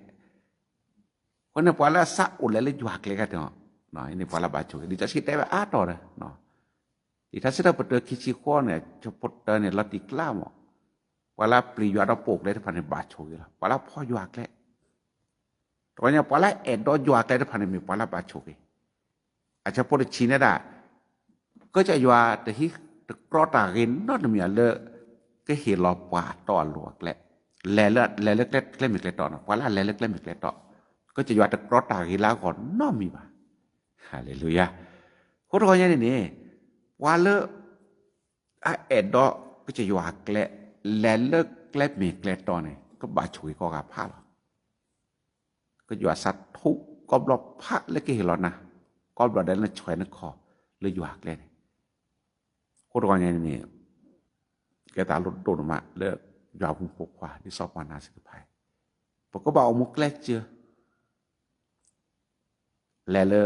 ဃိန့ၣ် ပှၤလၢအသးအိၣ်လဲၤလၢယွၤအကျဲကတၢၢ်, န့ၣ်ပှၤလၢဘၣ်ဆိၣ်ဂ့ၤ, လံာ်စီဆှံတဲဝဲအါတီၤဒီး, လံာ်ထါစံးထီၣ်ပတြၢၤခံဆံဃိးန့ၣ် ဆၢဖိတၢန့ၣ် လီၤတံၢ်ကျါမး, ပှၤလၢပျံၤယွၤဒီးပိာ်ကျဲတဖၣ်န့ၣ် ဘၣ်ဆိၣ်ဂ့ၤလီၤ, ပှၤလၢဖီယွၤအကျဲ တဂီၤညါ ပှၤလၢအအဲၣ်ဒိးယွၤအကျဲတဖၣ်န့ၣ် မ့ၢ်ပှၤလၢဘၣ်ဆိၣ်ဂ့ၤ, အဆၢဖိတဆံန့ၣ်ဒၣ်, ကစၢ်ယွၤတဟံးတကြီတၢ်ဂ့ၤနီတမံၤလၢ ကဟ့ၣ်လီၤပှၤအတီအလိၤအကျဲ, လဲၤလၢကျဲမ့ၢ်ကျဲတီန့ၣ်, ပှၤလၢအလဲၤလၢကျဲမ့ၢ်ကျဲတီ, ကစၢ်ယွၤတကြီတၢ်ဂ့ၤလၢအဂီၢ်နီတမံၤဘၣ်. ဟါလ့လူယၤ. အဃိတဂီၤညါန့ၣ်န့ၣ်, ပှၤလၢ အအဲၣ်ဒိးကစၢ်ယွၤအကျဲ, လဲၤလၢကျဲမ့ၢ်ကျဲတီန့ၣ် ကဘၣ်ဆိၣ်ဂ့ၤကိးဂၤဖးလီၤ. ကစၢ်ယွၤသးထူကိးဘျီဖးလၢကဟ့ၣ်လီၤနၤ, ကိးဘျီဒဲးလၢနဆွဲနခီၣ်လၢယွၤအကျဲန့ၣ်, အဃိတဂီၤညါန့ၣ်န့ၣ်, ကဲတၢ်လၢဒိၣ်ဒိၣ်မးလၢယွၤဖိမုၣ်ဖိခွါ ဒ်စီၤပၤနၤစ့ၢ်ကီးဖဲ, ပကဘၣ်အိၣ်မူကျဲစၢၤ လဲၤလၢ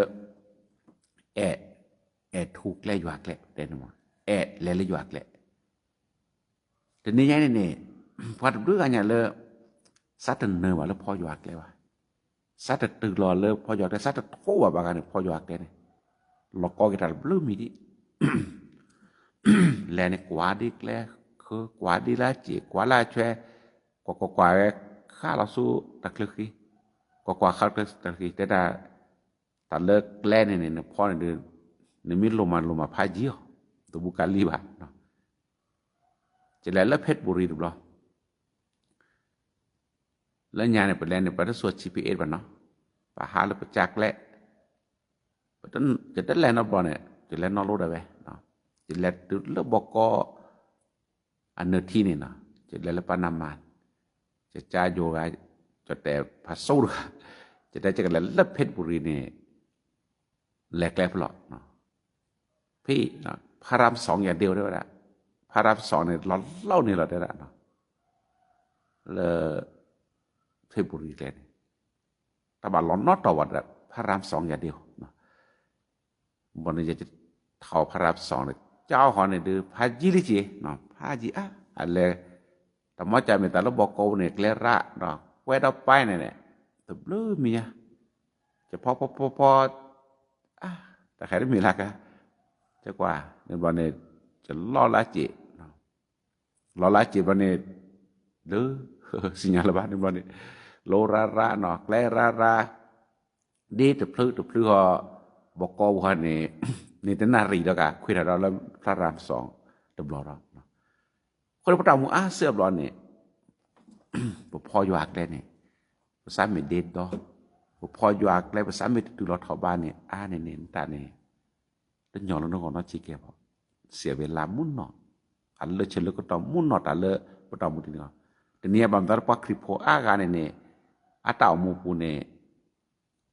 အဲၣ်, အဲၣ်ထူကျဲယွၤကျဲ, အဲၣ်လဲၤလၢယွၤကျဲ. တနံၤညါန့ၣ်န့ၣ်, ပှၤတဘျုးဂၤညါလၢ သးတနၢၤဘၣ်လၢဖီယွၤကျဲဘၣ်, သးတတုၤလီၤလၢဖီယွၤကျဲ, သးတထိးဘၣ်ဘၣ်ဂၤန့ၣ် ဖီယွၤကျဲန့ၣ်, လီၤကီက့ၤတၢ်တဘျုးမံၤဒံး လဲၤန့ၣ်ကွၢ်ဒ်ကျဲ, ကွၢ်ဒ်လၢစ့ၣ်, ကွၢ်လၢအဆွဲ, ကွၢ်ကွၢ်ကွၢ်ဝဲ, ဃၣ်လီၤဆူတၢ်ချၢဃံ, ကွၢ်ကွၢ်ဃီတၢ်တဂ့ၤ တဲဒၣ် တၢ်လၢကျဲန့ၣ်န့ၣ် နဖီန့ၣ်ဒီး နမ့ၢ်လိၣ်မးလိၣ်မးဖးယံၤအီၤ တဘူးကလံၣ်ဘၣ်. ယလဲၤလၢဖ့ၣ်ဘူရံၤတဘျီ လၢညါန့ၣ် ပလဲၤန့ၣ် ပတဆိၣ် G P S ဘၣ်နီၤ, ပဟးလၢပကၢ်ကျဲ, ယတလဲၤနီတဘျီန့ၣ် ယလဲၤနီလိဒၣ်ဝဲ, ယလဲၤတုၤလၢဘီကီ အနၢၤထံန့ၣ်နီၤ, ယလဲၤလၢပနမၤ, ယကၢ်ယိၤဂၤ, ယတဲဖးစိတဂၤ, ယတဲယကလဲၤလၢဖ့ၣ်ဘူရံၤန့ၣ် လဲၤကျဲဖဲလဲၣ်, ဖဲ ဖရၢမ်စီၣ်ယၤဒ့ဝဲဒၣ်, ဖရၢမ်စီၣ်န့ၣ် လီၤလီၢ်န့ၣ်လီၤတဲဒၣ်, လၢ ဖ့ၣ်ဘူရံၤကျဲန့ၣ် တၢ်ဘၣ်လီၤနီတီၢ်ဝဲဒၣ် ဖရၢမ်စီၣ်ယၤဒ့ဝဲ ဘၣ်န့ၣ်ယထီၣ်ဖရၢမ်စီၣ်န့ၣ် ကၠီဃီန့ၣ်ဒုး ဖးယံၤလံက့ၤ, ဖးယံၤအါ, အလဲၤ, တမီၤကၢ်မ့ၢ်တၢ်လၢဘီကီပူၤန့ၣ် ကျဲရၣ်ဒီး ကွဲဒီးပၢ်န့ၣ်န့ၣ်, တဘျုးမံၤညါ, ယဖီဖီဖီဖီ, တၢ်ဃဲတမ့ၢ်လၢကါ, ယကွၢ်, န့ၣ်ဘျီန့ၣ်, ယလီၢ်လၢစ့ၣ် လီၤလၢစ့ၣ်ဘျီန့ၣ်, လၢ, စံၣ်ညါလၢၤဘၣ်န့ၣ်ဘျီန့ၣ်, လီၤရၣ်ရၣ်နီၤ ကျဲရၣ်ရၣ်, ဒ့တဖျၢၣ်တဖျၢၣ်ဃီ, ဘီကီပူၤဃီန့ၣ်, န့ၣ်တနၣ်ရံၣ်ဒီးကခွဲးထီၣ်ဒီးလၢဖရၢမ်စီၣ်တဘျီဒီး, အဃိန့ၣ်ပတၢ်အိၣ်မူအါစၢၤဘျီန့ၣ်, ပဖီယွၤကျဲန့ၣ်, ပစးမ့ၢ်ဒ့ဒီ, ပဖီယွၤကျဲ ပစးမ့ၢ်တတုၤလီၤထီၣ်ဘၣ်န့ၣ် အါန့ၢ်န့ၣ် နတၢ်န့ၣ် တညီလၢနဂီၢ်နီတစဲးကဲဘၣ်, စံးဝဲလၢမုၢ်နီၢ်, အလၢဆၢလၢကတီၢ်မုၢ်နီၢ်တၢ်လၢပတၢ်အိၣ်မူတနံၤအံၤ, တနံၤအံၤဘၣ်မတၤလၢပှၤခရံာ်ဖိအါဂၤန့ၣ်န့ၣ်, အတၢ်အိၣ်မူပူၤန့ၣ်,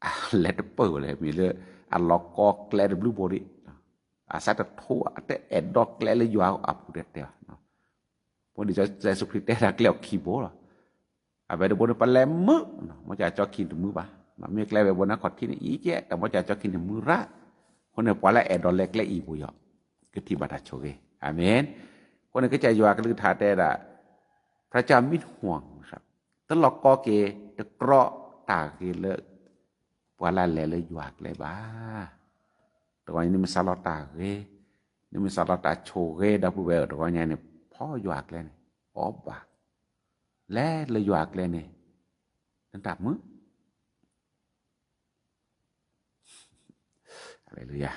အလဲၤတပၢၢ်ဝဲလဲၣ် မ့ၢ်လၢအလီၤကီကျဲတဘျုးဘိဒံး, အစးတထိအတအဲၣ်ဒိးကျဲလၢယွၤအပူၤတဲတဲဘၣ် ပဒ်ကစၢ်ယ့ၣ်ၡူးခရံာ်တဲတၢ်ကျဲအီၤခံဘိလီၤ, အဝဲတဘိန့ၣ် ပလဲၤမုာ်, မီၢ်ကၠၢ်ကၠီခံတမုာ်ဘၣ်, မ့ၢ်ကျဲဝဲဘိန့ၣ်ခီၣ်ထံးန့ၣ်အံၤကဲ တၢ်မီၢ်ကၠၢ်ကၠီခံန့ၣ်မုာ်ရၣ်, အဃိန့ၣ် ပှၤလၢအဲၣ်ဒိးလဲၤကျဲအံၤဘိယီၤ, ကထံၣ်ဘၣ်တၢ်ဆိၣ်ဂ့ၤ, အၤမ့ၣ်, အဃိန့ၣ် ကစၢ်ယွၤကလုၢ်ကထါတဲဒၣ်, พระเจ้าไม่ห่วง တလီၤကီက့ၤ တကြီတၢ်ဂ့ၤလၢ ပှၤလၢလဲၤလၢယွၤကျဲဘၣ်, တဂီၤညါ နမ့ၢ်စးလီၤတၢ်ဂ့ၤ, နမ့ၢ်စးလီၤတၢ်ဆိၣ်ဂ့ၤဒီပုၢ်ဝဲၢ်ဧၢ တဂီၤညါန့ၣ် ဖီယွၤကျဲန့ၣ်, အီၣ်ဘၣ်, လဲၤလၢယွၤကျဲန့ၣ်, နတၢ်မုာ် ဟါလ့လူယၤ,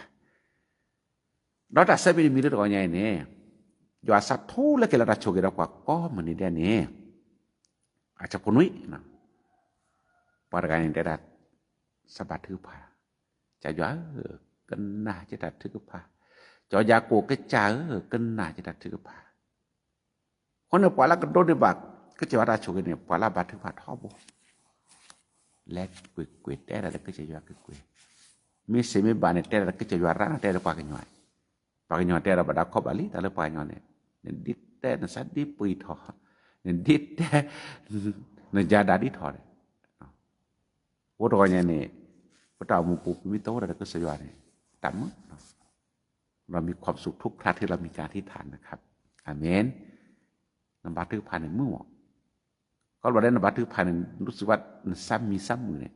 ဒီးတၢ်ဆၢမံၤတမံၤလၢတဂီၤညါအံၤန့ၣ်, ယွၤစးထီၣ်လၢက့ၤလီၤတၢ်ဆိၣ်ဂ့ၤဒီးပှၤကိးမုၢ်နံၤဒဲးန့ၣ်, အဆၢဖိနွံ, ပှၤတဂၤန့ၣ်တဲဒၣ်, စးဘါထုကဖၣ်, ကစၢ်ယွၤဧၢ, ကနၣ်ယတၢ်ထုကဖၣ်, ကစၢ်ယွၤကိးကစၢ်ဧၢ, ကနၣ်ယတၢ်ထုကဖၣ် အဃိန့ၣ် ပှၤလၢကဒိးန့ၢ်ဘၣ် ကစၢ်ယွၤတၢ်ဆိၣ်ဂ့ၤန့ၣ် ပှၤလၢဘါထုကဖၣ်ထီဘိ, လဲၤကွ့ၢ်ကွ့ၢ်တဲဒၣ်လၢကစၢ်ယွၤကွ့ၢ်ကွ့ၢ်, မ့ၢ်စ့မ့ၢ်ဘၣ်န့ၣ် တဲဒၣ်လၢကစၢ်ယွၤရၣ် တဲဒၣ်ပှၤကညီ, ပှၤကညီတဲဒၣ်ဘၣ်ဒါခီဘၣ်လံ တၢ်လၢပှၤကညီန့ၣ်, နဒ်တဲ နစးဒ်ပှံၤထီၣ်, နဒ်တဲ နယါဒါဒ်ထီၣ်န့ၣ်, အိၣ်တဂီၤညါန့ၣ်, ပတၢ်အိၣ်မူပူၤ ပမ့ၢ်တအိၣ်ဒီးကစၢ်ယွၤန့ၣ်, တၢ်မုာ် เรามีความสุขทุกครั้งที่เรามีการอธิษฐานนะครับ อาเมน နဘါထုကဖၣ်န့ၣ်မုာ်မး, ခီဖျိလၢနဘါထုကဖၣ်န့ၣ် รู้สึกว่า နစးမံၤစးမုာ်န့ၣ်,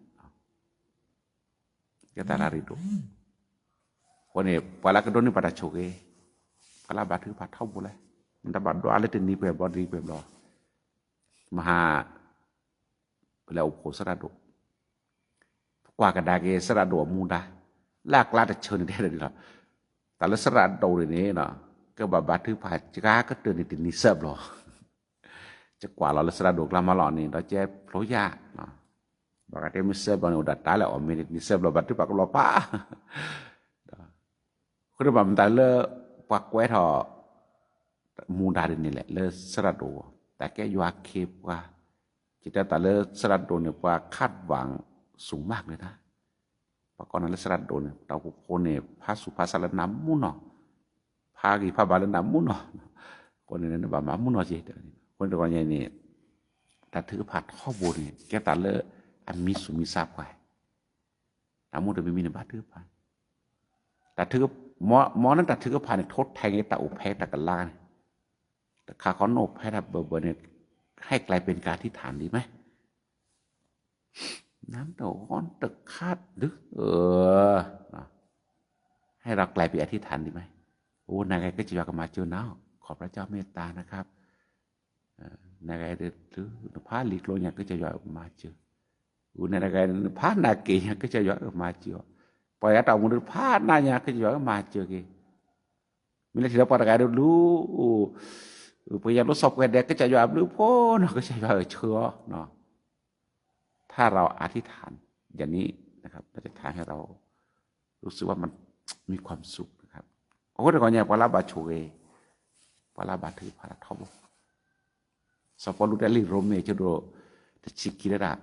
ကဲသးရၣ်ရံၣ်ဒိၣ်, အဃိန့ၣ် ပှၤလၢကဒိးန့ၢ်ဘၣ်တၢ်ဆိၣ်ဂ့ၤ, ပှၤလၢဘါထုကဖၣ်ထီဘိလဲၣ်, နတဘၣ်ဒွးလၢတနံၤပှဲၤဘျီတနံၤပှဲၤဘျီ, မဟါ ပလဲၤအိၣ်ဖှိၣ်သရၣ်ဒိၣ်, ပကွၢ်ကဒါက့ၤသရၣ်ဒိၣ်အမူဒါ, လၢအကျါတဆၢန့ၣ်တဲဒၣ်ဒ်လီၤ, တၢ်လၢသရၣ်ဒိၣ်န့ၣ်န့ၣ်, ကဘၣ်ဘါထုကဖၣ်စှၤကတၢၢ်န့ၣ်တနံၤသၢဘျီ, ယကွၢ်လီၤလၢသရၣ်ဒိၣ်ကျါမးလီၤန့ၣ် ဒီးကဲဖျိယၣ်, ဘၣ်ကတဲမ့ၢ်သၢဘျီန့ၣ် အိၣ်ဒၣ်တၢ်လဲၣ်အီၤမ့ၢ်န့ၣ် တနံၤသၢဘျီဘါထုကဖၣ်ကလီၤပၢ် အဃိန့ၣ်ဘၣ်မတၤလၢ ပှၤကွဲးထီၣ် မူဒါဒ်န့ၣ်လဲၣ် လၢသရၣ်ဒိၣ်အဂီၢ် တၢ်ကဲယွၤခ့ပှၤ, ယတဲတၢ်လၢသရၣ်ဒိၣ်န့ၣ် ပှၤခးဝၣ်ဆူၣ်မးက့ၤတၢ်, ပှၤကိးနၤလၢသရၣ်ဒိၣ်န့ၣ် တၢ်အိၣ်ဖှိၣ်ဖိန့ၣ် ဖးဆူၣ်ဖးဆါလၢနၤမူနီၢ်, ဖးဂံၢ်ဖးဘါလၢနၤမူနီၢ်, အဃိန့ၣ် နဘၣ်မၤမူနီၢ်က့ၤ, အဃိန့ၣ်တဂီၤညါန့ၣ် တၢ်ထုကဖၣ်ထီဘိန့ၣ် ကဲသးလၢအမံၤဆူၣ်မံၤဆါပှၤ တၢ်မူတမံၤမံၤန့ၣ် ဘါထုကဖၣ်, တၢ်ထုက, မ်နတၢ်ထုကဖၣ်န့ၣ် ထိထၢက့ၤတၢ်အိၣ်ဖဲတၢ်ကလါန့ၣ်, တခါခီနအိၣ်ဖဲတၢ်ဘၢဘၢန့ၣ်, ให้กลายเป็นการอธิษฐานดีไหม, နတဂီၢ်တခါဒုး, ให้เรากลายเป็นอธิษฐานดีไหม, အိၣ် နဂ့ၤ ကစၢ်ယွၤကမၤစၢၤနၤ, ขอพระเจ้าเมตตานะครับ, နဂ့ၤဒုး နဖးလံာ်ကျိညါ ကစၢ်ယွၤကမၤစၢၤ ဂုာ်န့ၢ်တဂၤ ဖးနၢ်က့ၤညါ ကစၢ်ယွၤဧၢ မၤစၢၤအီၤ, ပှၤဂၤတၢ်အိၣ်မူဒုး ဖးနၢ်ညါ ကစၢ်ယွၤဧၢ မၤစၢၤက့ၤ, မ့ၢ်လၢထံၣ်ဒီးပှၤတဂၤဒုးလူၤ ပှၤညါလိစီၤပှဲၤဒဲး ကစၢ်ယွၤအဘျုးအဖှိၣ်နီၤ ကစၢ်ယွၤဧၢ ဆှၢအီၤနီၤ, ถ้าเราอธิษฐานอย่างนี้นะครับ เราจะทำให้เรารู้สึกว่ามันมีความสุขนะครับ အဃိတဂီၤညါ ပှၤလၢဘၣ်ဆိၣ်ဂ့ၤ, ပှၤလၢဘၣ်ထုကဖၣ်တၢ်ထီဘိ, စီၤပီလူးတဲလံာ်ရိမ့ၤ အဆၢဒိၣ်တဆံခံတဲဒၣ်,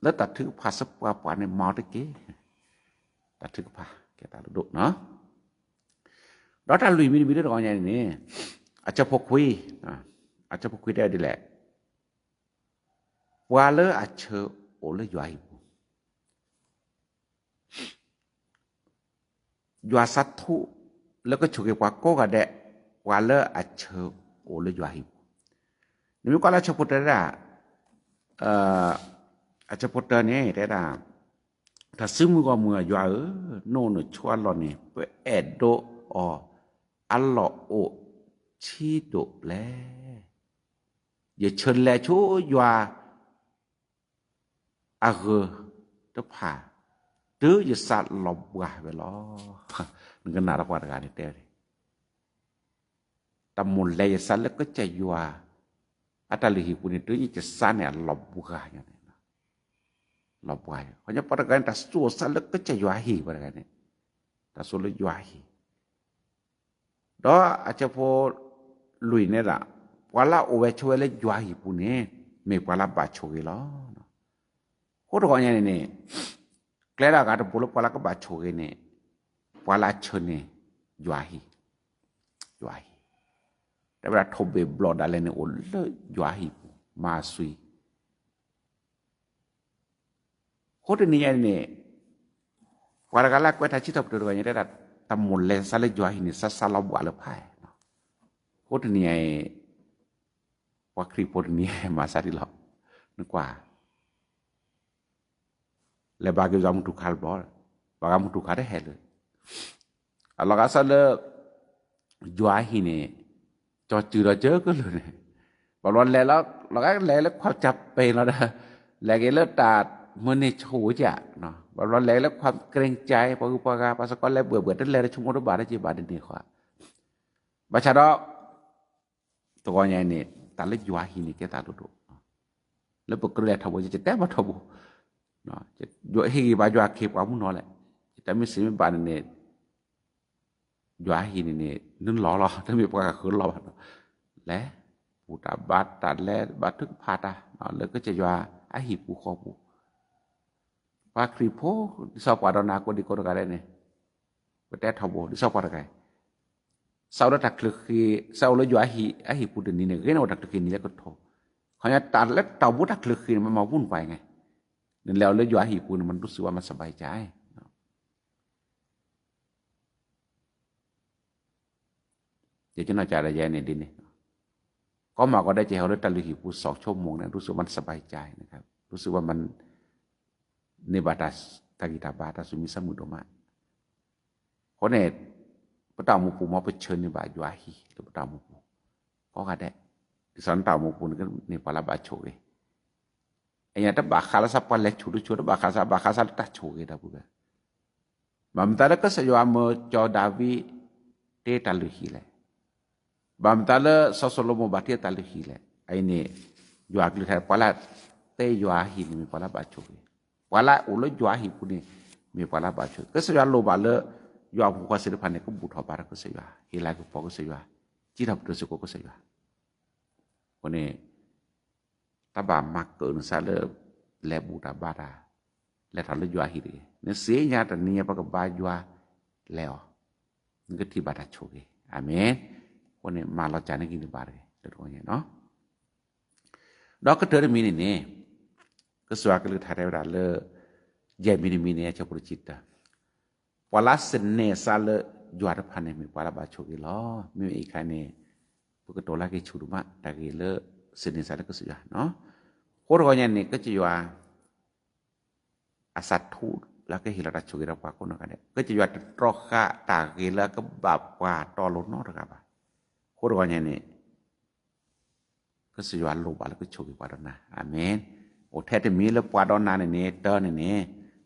လၢတၢ်ထုကဖၣ်သပှၢ်ပှၢ်န့ၣ် မၤအီၤတက့ၢ်, တၢ်ထုကဖၣ် ကဲတၢ်ဒိၣ်ဒိၣ်နီၤ, ဒီးတၢ်လွံၢ်မံၤတမံၤလၢတဂီၤညါန့ၣ်န့ၣ်, အဆၢဖိခွံ, အဆၢဖိခွံတဲဒ်လဲၣ်, ပှၤလၢအဆၢအိၣ်လၢယွၤဟံၣ်ပူၤ ယွၤစးထူးလၢကဆိၣ်ဂ့ၤပှၤကိးဂၤဒဲး, ပှၤလၢအဆၢအိၣ်လၢယွၤဟံၣ်ပူၤ, နမ့ၢ်ကွၢ်လၢအဆၢဖိတၢဒၣ်, အဆၢဖိတၢန့ၣ် တဲဒၣ်, တၢ်စုမုၢ်ဂီၢ်မုၢ်အယွၤဧၢ, နအိၣ်နဆိးအလီၢ်န့ၣ် ပအဲၣ်ဒိးအီၤအလီၢ်အိၣ်ဆံးဒိၣ်လဲၣ်, ယဆၢလဲၤဆူယွၤ အဂၢၢ်တဖၣ် တုၤယစးလီၤဘှါဝဲလီၤ. နကနၣ်ဒီးပှၤတဂၤန့ၣ်တဲဝဲ, တၢ်မိၣ်လဲၤယစးလၢကစၢ်ယွၤ အတၢ်လုၢ်ဟံၣ်ပူၤန့ၣ် တုၤယစးန့ၣ်အလီၤဘှါညါန့ၣ်, လီၤဘှါညါ, ခီပှၤတဂၤန့ၣ် တၢ်သူၣ်အိၣ်သးလၢကစၢ်ယွၤဟံၣ် ပှၤတဂၤန့ၣ်, တၢ်သူၣ်လၢယွၤဟံၣ် ဒီးအဆၢဖိလွံၢ်န့ၣ်ဒၣ်, ပှၤလၢအအိၣ်ဝဲဆိးဝဲလၢယွၤဟံၣ်ပူၤန့ၣ် မ့ၢ်ပှၤလၢအဘၣ်ဆိၣ်ဂ့ၤလီၤ. အဃိတဂီၤညါန့ၣ်န့ၣ်, ကျဲဒၣ်ဂၤတဘိလၢပှၤလၢကဘၣ်ဆိၣ်ဂ့ၤန့ၣ်, ပှၤလၢအဆၢန့ၣ် ယွၤဟံၣ်, ယွၤဟံၣ်, တဲဝဲဒၣ်ထိၣ်ဘ့ၣ်ဘျီၣ်ဒၣ်လဲာ်န့ၣ် အိၣ်လၢယွၤဟံၣ်ပူၤ မၤစှံ အဃိတနံၤညါန့ၣ်, ပှၤတဂၤလၢအကွဲးထါစံးထီၣ်ပတြၢၤတဂၤညါတဲဒၣ်, တၢ်မိၣ်လဲၤစးလၢယွၤဟံၣ်န့ၣ် စးစးလီၤဘှါလၢဖး, အဃိတနံၤညါအံၤ, ပှၤခရံာ်ဖိတနံၤညါမၤစးဒ်လီၤ, နကွၢ် လဲၤဘါက့ၤယွၤမုၢ်ထူၣ်ခါတဘျီ, ဘၣ်ဂၤမုၢ်ထူၣ်ခါတဟဲလၢာ်, အလီၤဂာ်စးလၢ ယွၤဟံၣ်န့ၣ်, ကၠီၤစုၤဒီးကၢကလုာ်န့ၣ်, ဘၣ်ဘျီလဲၤလီၤ, လီၤဂာ်လဲၤလၢခွါကၠၢ်ပဲာ်လီၤဒီး, လဲၤက့ၤလၢတၢ်မုၢ်န့ၢ်ဆိၣ်ကၠၢ်, ဘၣ်ဘျီလဲၤလၢခွါကရ့ၣ်ကၠၢ် ပှၤဂုၤပှၤဂၤ ပှၤစ့ၢ်ကီးလဲၤဘှဲၣ်ဘှဲၣ် တလဲၤတဆိကမိၣ်တဘၣ်တက့ၢ်ဘၣ်တန့ၢ်ဃီ, ဘၣ်ဆၣ်ဒီး တဂီၤညါအံၤန့ၣ် တၢ်လၢယွၤဟံၣ်န့ၣ် ကဲသးဒိၣ်ဒိၣ်, လၢပကြၢးလဲၤထီဘိ ယတဲဘၣ်ထီဘိ, ဟ့ၣ်ဂံၢ်ဘါယွၤခ့ပှၤမုၢ်နီၤလဲၣ်, ယတၢ်မ့ၢ်စံးမ့ၢ်ဘၣ်န့ၣ်န့ၣ်, ယွၤဟံၣ်န့ၣ်န့ၣ် နုာ်လီၤလီၤ တမ့ၢ်ပှၤကဃၢၤလီၤဘၣ်, လဲၤ, ဘူၣ်တၢ်ဘါတၢ်လဲၤဘါထုကဖၣ်တၢ်, လၢကစၢ်ယွၤအဟံၣ်ပူၤဃီပူၤ, ပှၤခရံာ်ဖိ, ဒ်သိးပှၤဒီးနၤကိးဒံကိးတဂၤဒဲးန့ၣ်, ပတဲထီဘိ ဒ်သိးပှၤတဂၤ, စးအိၣ်လၢတၢ်ချုးဃ့, စးအိၣ်လၢယွၤအဟံၣ်အပူၤတနံၤန့ၣ် ဂ့ၤန့ၣ်အိၣ်တၢ်ချုးဃ့နံၤလၢကထိ, ခီညါတၢ်လၢတၢ်အိၣ်ဘူးတၢ်ချုးဃ့န့ၣ် မ့ၢ်မၤဝူၣ်နပှၤအံၤန့ၣ်, နလဲၤအိၣ်လၢယွၤအဟံၣ်ပူၤန့ၣ် မ့ၢ်ဒူစံးဝဲမ့ၢ်စဘါကၠါ ယကနီၢ်ကဒီးယဲန့ၣ်ဒ်န့ၣ်, ကီမးကီဒဲးကဟဲအိၣ်လၢတၢ်လုၢ်ဟံၣ်ပူၤ စီၤဆိကမိၣ်န့ၣ် ဒူစံးဝဲမ့ၢ်စဘါကၠါ ဒူစံးဝဲမ့ၢ် န့ၢ်ဘၣ်တၢ်ဂံၢ်တၢ်ဘါ တၢ်သူၣ်မံသးမုာ်ဒိၣ်မး, အဃိန့ၣ်, ပတၢ်အိၣ်မူပူၤမ့ၢ်ပဆၢန့ၢ်ဘၣ်ယွၤဟံၣ်လၢပတၢ်အိၣ်မူပူၤ, ကိးဂၤဒဲး, ဒ်သိးနတၢ်အိၣ်မူပူၤန့ၣ် ကန့ၢ်ပှၤလၢဘၣ်ဆိၣ်ဂ့ၤ, အညါတဘၣ်ဃးလၢစးပှၤလဲၤဆူၣ်တဆူၣ် တဘၣ်ဃးလၢစး ဘၣ်ဃးစးလၢတၢ်ဆိၣ်ဂ့ၤဒီပုၢ်ဝဲၢ် ဘၣ်မတၤလၢကစၢ်ယွၤမၢကၠီၤဒၤဝံး တ့တၢ်လုၢ်ဟံၣ်လဲၣ်, ဘၣ်မတၤလၢစီၤၡလိၤမိၣ်ဘၣ်တ့တၢ်လုၢ်ဟံၣ်လဲၣ်, အအံၤန့ၣ်, ယွၤကလုၢ်ကထါ ပှၤလၢတ့ယွၤဟံၣ်န့ၣ် မ့ၢ်ပှၤလၢဘၣ်ဆိၣ်ဂ့ၤ, ပှၤလၢအအိၣ်လၢယွၤဟံၣ်ပူၤန့ၣ်, မ့ၢ်ပှၤလၢဘၣ်ဆိၣ်ဂ့ၤ, ကစၢ်ယွၤလိၣ်ဘၣ်လၢ ယွၤအမူးဃီသ့ၣ်တဖၣ်န့ၣ် ကဘူၣ်ထီၣ်ဘါထီၣ်ကစၢ်ယွၤ, ဟ့ၣ်လၤကပီၤကစၢ်ယွၤ, စံးထီၣ်ပတြၢၤစ့ၢ်ကီးကစၢ်ယွၤ, အဃိန့ၣ် တၢ်ဘၣ်မၤကၢၣ်နသးလၢ လဲၤဘူၣ်တၢ်ဘါတၢ်, လဲၤထီၣ်လၢယွၤဟံၣ်တဂ့ၤ, နသ့ၣ်ညါတနံၤညါပကဘါယွၤ, လဲၤအီၤ, နကထံၣ်ဘၣ်တၢ်ဆိၣ်ဂ့ၤ, အၤမ့ၣ်, အဃိန့ၣ် မၤလီၤစၢ်နဂံၢ်နဘါတဂ့ၤ လၢတဂီၤညါနီၤ, ဒီးကတၢၢ်တမံၤန့ၣ်န့ၣ်, ကစၢ်ယွၤကလုၢ်ကထါတဲဝဲဒၣ်လၢ, ယဲၢ်မံၤတမံၤန့ၣ် အဆၢဖိတဆံတၢ ပှၤလၢစနဲၣ်စးလၢယွၤတဖၣ်န့ၣ် မ့ၢ်ပှၤလၢဘၣ်ဆိၣ်ဂ့ၤလီၤ. မ့မ့ၢ်အံၤခါန့ၣ်, ပကတိၤလၢက့ၤဆူၣ်ဒိၣ်မး တၢ်ဂ့ၢ်လၢ စနဲၣ်စးလၢကစၢ်ယွၤနီၤ. အဃိတဂီၤညါန့ၣ် ကစၢ်ယွၤ အစးထူးလၢကဟ့ၣ်လီၤတၢ်ဆိၣ်ဂ့ၤဒီးပှၤကိးနီၢ်ဂၤဒဲး, ကစၢ်ယွၤတတြီဃာ်တၢ်ဂ့ၤလၢအကဘၣ်ပှၤတီလိၤနီတဂၤဘၣ်. အဃိတဂီၤညါန့ၣ် ကစၢ်ယွၤလိၣ်ဘၣ်လၢကဆိၣ်ဂ့ၤပှၤဒီးနၤ, အၤမ့ၣ်. အိၣ်ထဲတမံၤလၢပှၤဒီးနၤန့ၣ်န့ၣ် တၢ်န့ၣ်န့ၣ်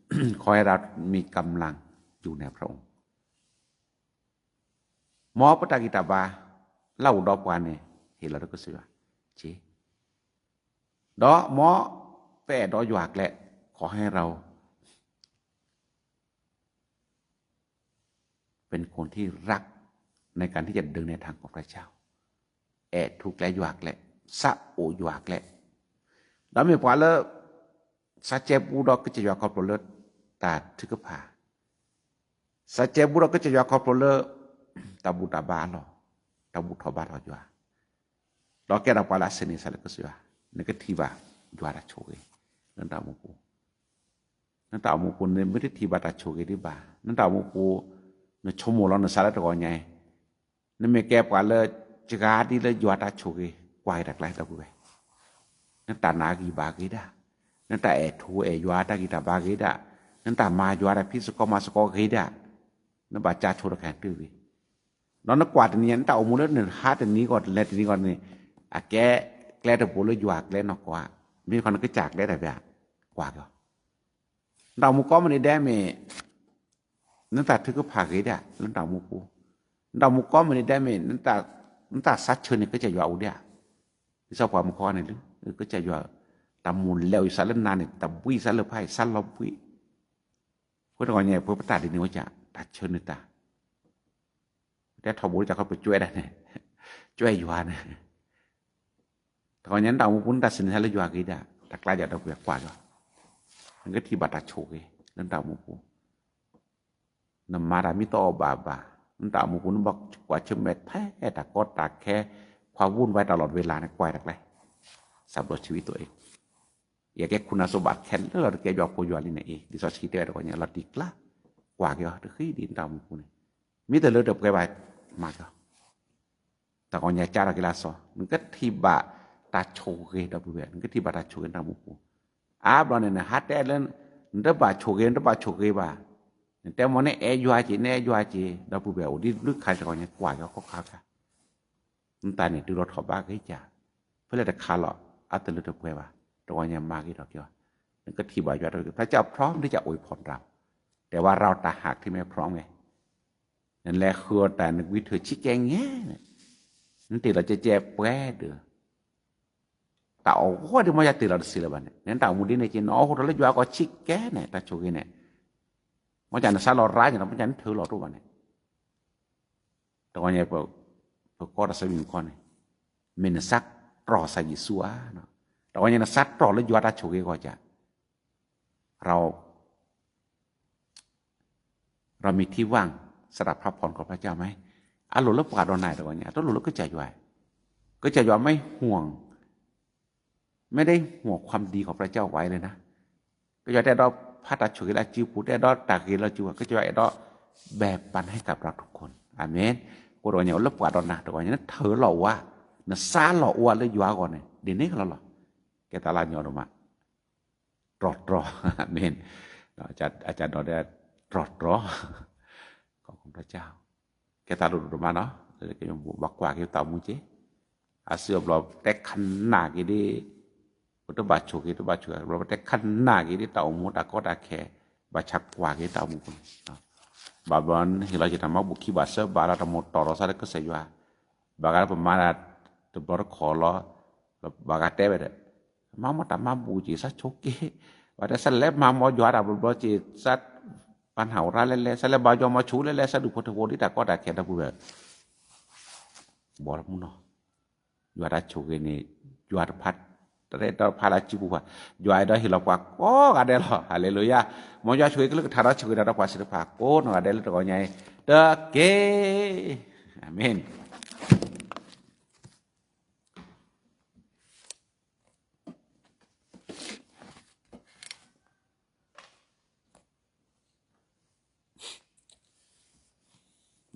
ขอให้เรามีกำลังอยู่ในพระองค์ မ်ပတၢ်ဂံၢ်တၢ်ဘါ လၢအအိၣ်ဒီးပှၤန့ၣ် ဟ့ၣ်လီၤလၢကစၢ်ယွၤ, ဒီးမ်ပအဲၣ်ဒိးယွၤကျဲ, ขอให้เรา เป็นคนที่รักในการที่จะเดินในทางของพระเจ้า အဲၣ်ထူကျဲယွၤကျဲ, စးအိၣ်ယွၤကျဲ, ဒီးမ့ၢ်ပှၤလၢ စးကဲဘူးဒီးကစၢ်ယွၤခီဖျိလၢ တၢ်ထုကဖၣ်, စးကဲဘူးဒီးကစၢ်ယွၤခီဖျိလၢ တၢ်ဘူၣ်တၢ်ဘါလီၤ, တၢ်ဘူၣ်ထီၣ်ဘါထီၣ်ယွၤ, ဒီးကဲထီၣ်ပှၤလၢအဆ့ၣ်န့ၢ်သးလၢကစၢ်ယွၤ, နကထံၣ်ဘၣ်ယွၤတၢ်ဆိၣ်ဂ့ၤ လၢနတၢ်အိၣ်မူပူၤ နတၢ်အိၣ်မူပူၤ နမ့ၢ်တထံၣ်ဘၣ်တၢ်ဆိၣ်ဂ့ၤဒံးဘၣ်, နတၢ်အိၣ်မူပူၤ နဆိကမိၣ်လီၤနသးလၢတဂီၤညါအံၤ, နမ့ၢ်ကဲပှၤလၢ စှၤဒ်လၢယွၤတၢ်ဆိၣ်ဂ့ၤ ကွၢ်က့ၤတၢ်ကျါ ဒီပုၢ်ဝဲၢ်, နတၢ်နာ်ဂံၢ်ဘါဂ့ၤဒၣ်, နတၢ်အဲၣ်ထူအဲၣ်ယွၤတၢ်ဂံၢ်တၢ်ဘါဂ့ၤဒၣ်, နတၢ်မၤယွၤတၢ်ဖံးသကိးမၤသကိးဂ့ၤဒၣ်, နဘၣ်ကၢ်ဆိတခါတုၤဂ့ၤ ဒီးနကွၢ်တနံၤညါ နတၢ်အိၣ်မူလၢနဟါတနံၤဂီၢ် လဲၤတနံၤဂီၢ်န့ၣ် အကဲကျဲတဘိလၢယွၤကျဲနီၢ်ကီၢ်ဧါ, မ့ၢ်ခီနကစၢ်ကျဲတၢ်ဘၣ်, ကွၢ်က့ၤအီၤ, နတၢ်အိၣ်မူကိးမုၢ်နံၤဒဲးမ့ၢ် နတၢ်ထုကဖၣ်ဂ့ၤဒၣ် လၢနတၢ်အိၣ်မူပူၤ, နတၢ်အိၣ်မူကိးမုၢ်နံၤဒဲးမ့ၢ် နတၢ်ဆါဆၢန့ၢ်ကစၢ်ယွၤအိၣ်ဒံးဧါ, ဒ်သိးပှၤမုၢ်ခီန့ၣ်လၢ ကစၢ်ယွၤ တၢ်မိၣ်လဲၤအီၤယသးလၢနၤန့ၣ် တၢ်ဘှံးသးလၢဖးယံၤ သးလီၤဘှံး, အဃိတဂီၤညါ ပဝဲပတၢ်ဒ်န့ၣ်ဝဲက တၢ်ဆၢန့ၢ်တၢ် တဲထီဘိလၢကခီပကၠွဲဒၣ်န့ၣ်, ကၠွဲယွၤန့ၣ်, တဂီၤညါနတၢ်အိၣ်မူပူၤ နတၢ်ဆ့ၣ်နီၤသးလၢယွၤဂ့ၤဒၣ် တၢ်ကျါယွၤဒီပုၢ်ဝဲၢ်ကွၢ်က့ၤအီၤ, နကထံၣ်ဘၣ်တၢ်ဆိၣ်ဂ့ၤ လၢနတၢ်အိၣ်မူပူၤ, နမၤတၢ်မ့ၢ်တအိၣ်ဘၣ်ဘၣ်, နတၢ်အိၣ်မူပူၤ နဘၣ်ကွၢ်ဆၢၣ်မဲာ်ထဲတၢ်ကီတၢ်ခဲ, ความวุ่นวาย ตลอดเวลา န့ၣ် ကွၢ်တၢ်ကျါ, စံးဘျုးชีวิตตัวเอง, ယကဲခိၣ်နၢ်စိဘၣ်ခဲလၢာ်လီၤ တကဲယွၤဖိယွၤလံၤန့ၣ်အံၤ ဒ်သိးစံးတဲဝဲတဂီၤညါ လီၤတံၢ်ကျါ, ကွၢ်က့ၤအီၤတဃံဒံးနတၢ်အိၣ်မူပူၤန့ၣ်, မ့ၢ်တလၢတပှဲၤဘၣ် မၤက့ၤအီၤ တဂီၤညါကၢ်ထီၣ်က့ၤလၢအစီၤ, နကထံၣ်ဘၣ်တၢ်ဆိၣ်ဂ့ၤဒီပုၢ်ဝဲၢ်, နကထံၣ်ဘၣ်တၢ်ဆိၣ်ဂ့ၤနတၢ်အိၣ်မူပူၤ, အါဘျီန့ၣ် နဟးတဲလၢ နတဘၣ်ဆိၣ်ဂ့ၤ နတဘၣ်ဆိၣ်ဂ့ၤဘၣ်, နတဲမ့ၢ်နအဲၣ်ယွၤက့ၤ နအဲၣ်ယွၤက့ၤ ဒီပုၢ်ဝဲၢ် အိၣ်ဒံးဘျုးခါတဂီၤညါ ကွၢ်က့ၤအီၤခီခါခါ နတၢ်န့ၣ် တုၤလီၤထီၣ်ဘးဂ့ၤကၢ်, ဖဲလဲၣ်တခါလီၤ အတလၢတပှဲၤဘၣ်, တဂီၤညါမၤဂ့ၤထီၣ်က့ၤအီၤ, နကထံၣ်ဘၣ်ယွၤတဂ့ၤ, พระเจ้าพร้อมที่จะอวยพรเรา, แต่ว่าเราต่างหากที่ไม่พร้อมไง, နလဲၤဃုအီၤတၢ်နကွံာ်ထၢၣ်ဆံးကဲန့ၣ်, နတ့ၢ်လီၤကဲကဲပှဲၤဒီး တၢ်အီၣ်ဂီၢ်ဒ်မ့ၢ်ယၤတ့ၢ်လီၤတစံးလၢၤဘၣ်န့ၣ်, နတၢ်အိၣ်မူဒ်န့ၣ်က့ၤ နအီၣ်ဃိထီၣ်လၢယွၤအဂီၢ်ဆံးကဲန့ၣ် တၢ်ဆိၣ်ဂ့ၤန့ၣ်, မ့ၢ်ကနစးလီၤရါန့ၣ် မ့ၢ်ကနထၢလီၤတအိၣ်ဘၣ်န့ၣ်, တဂီၤညါ ပကီၢ်တၢ်ဆၢမုၢ်ခီန့ၣ်, မ့ၢ်နစးတြီၢ်ကစၢ်ယ့ၣ်ၡူးဧါ, တဂီၤညါနစးတြီၢ်လၢယွၤတၢ်ဆိၣ်ဂ့ၤဂီၢ်ကၢ် เรา เรามีที่ว่างสำหรับพระพรของพระเจ้าไหม, အလိၣ်လၢပှၤဒီးနၤတဂီၤညါ တလိၣ်လၢကစၢ်ယွၤ, ကစၢ်ယွၤ ไม่ห่วง ไม่ได้ห่วงความดีของพระเจ้าไว้เลยนะ, ကစၢ်ယွၤတအဲၣ်ဒိးဖးတၢ်ဆိၣ်ဂ့ၤလၢအစုပူၤ တအဲၣ်ဒိးတၢ်ဂ့ၤလၢအစုပူၤ, ကစၢ်ယွၤအဲၣ်ဒိး แบ่งปันให้กับเราทุกคน, အၤမ့ၣ်, အဃိတဂီၤညါ အိၣ်လၢပှၤဒီးနၤတဂီၤညါ နထၢလီၤဝါ, နစးလီၤဝါလၢယွၤအဂီၢ်န့ၣ် ဒ်န့ၣ်ကလီလီၤ, ကဲသးလၢညီဒိၣ်မး တြီၢ်တြီၢ်, အၤမ့ၣ်, အကၢ်ဒီးဒဲး တြီၢ်တြီၢ်, ခီဖျိ ကဲသးလိၤဒိၣ်မးနီၤ, ဘၣ်ကွၢ်က့ၤတၢ်အိၣ်မူက့ၤ, အစုအဘျီတဲခနၣ်က့ၤဒ်, ပတဘၣ်ဆိၣ်ဂ့ၤ တဘၣ်ဆိၣ်ဂ့ၤ ဘျီပတဲခနၣ်က့ၤဒ်တၢ်အိၣ်မူတၢ်ကီတၢ်ခဲ, ဘၣ်ဆၣ်ကွၢ်က့ၤတၢ်အိၣ်မူပူၤန့ၣ်, ဘၣ်ဘျီနဟ့ၣ်လီၤက့ၤတၢ်မၤဘူၣ်ခံဘၣ်သၢဘၣ်လီၤ တၢ်မိၣ်တီၢ်ထီၣ်သးလၢကစၢ်ယွၤ, ဘၣ်ဂၤလၢပမၤတၢ်တဘျီတခီၣ်လီၤ, ဘၣ်ဂၤတဲဝဲဒၣ် မၤမီၢ်တၢ်မၤဘူၣ်က့ၤ စးဆိက့ၤ, ဘၣ်တဲ စးလဲၤမၤမီၢ်ယွၤတၢ်ဘျီဘျီက့ၤ စးပာ်နၢ်အိၣ်ရၤလဲလဲ စးလဲၤဘါယွၤမီၤဆူၣ်လဲလဲ စးဒုးဖိထၢဖိဒ်တၢ်ကီတၢ်ခဲ ဒီပုၢ်ဝဲၢ်, ဘီလၢမူနီၤ, ယွၤတၢ်ဆိၣ်ဂ့ၤန့ၣ် ယွၤတဖး တရဲၣ်ဒီးဖးလၢစုပူၤဘၣ်, ယွၤအဲၣ်ဒိးဟ့ၣ်လီၤပှၤကိးဂၤဒဲးလီၤ, ဟၤလ့လူယၤ, မ်ယွၤဆိၣ်ဂ့ၤကလုၢ်ကထါဒီးဆိၣ်ဂ့ၤဒီးပှၤသ့ၣ်တဖၣ် ကိးနီၢ်ဂၤဒဲးလၢတဂီၤညါအံၤ တက့ၢ်, အၤမ့ၣ်.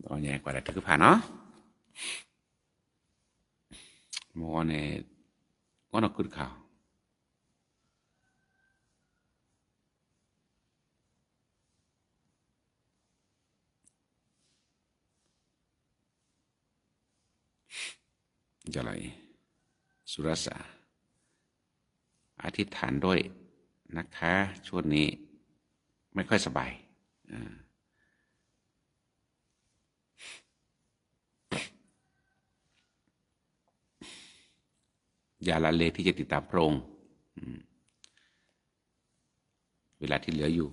ကွၢ်တၢ်ထုကဖၣ်နီၤ, မ့ၢ်န့ၣ် ကွၢ်နီၢ်ကုတခါ ယလီၤအံၤ, စူရၢစး, อธิษฐานด้วยนะคะ ช่วงนี้ไม่ค่อยสบาย อย่าละเลยที่จะติดตามพระองค์ เวลาที่เหลืออยู่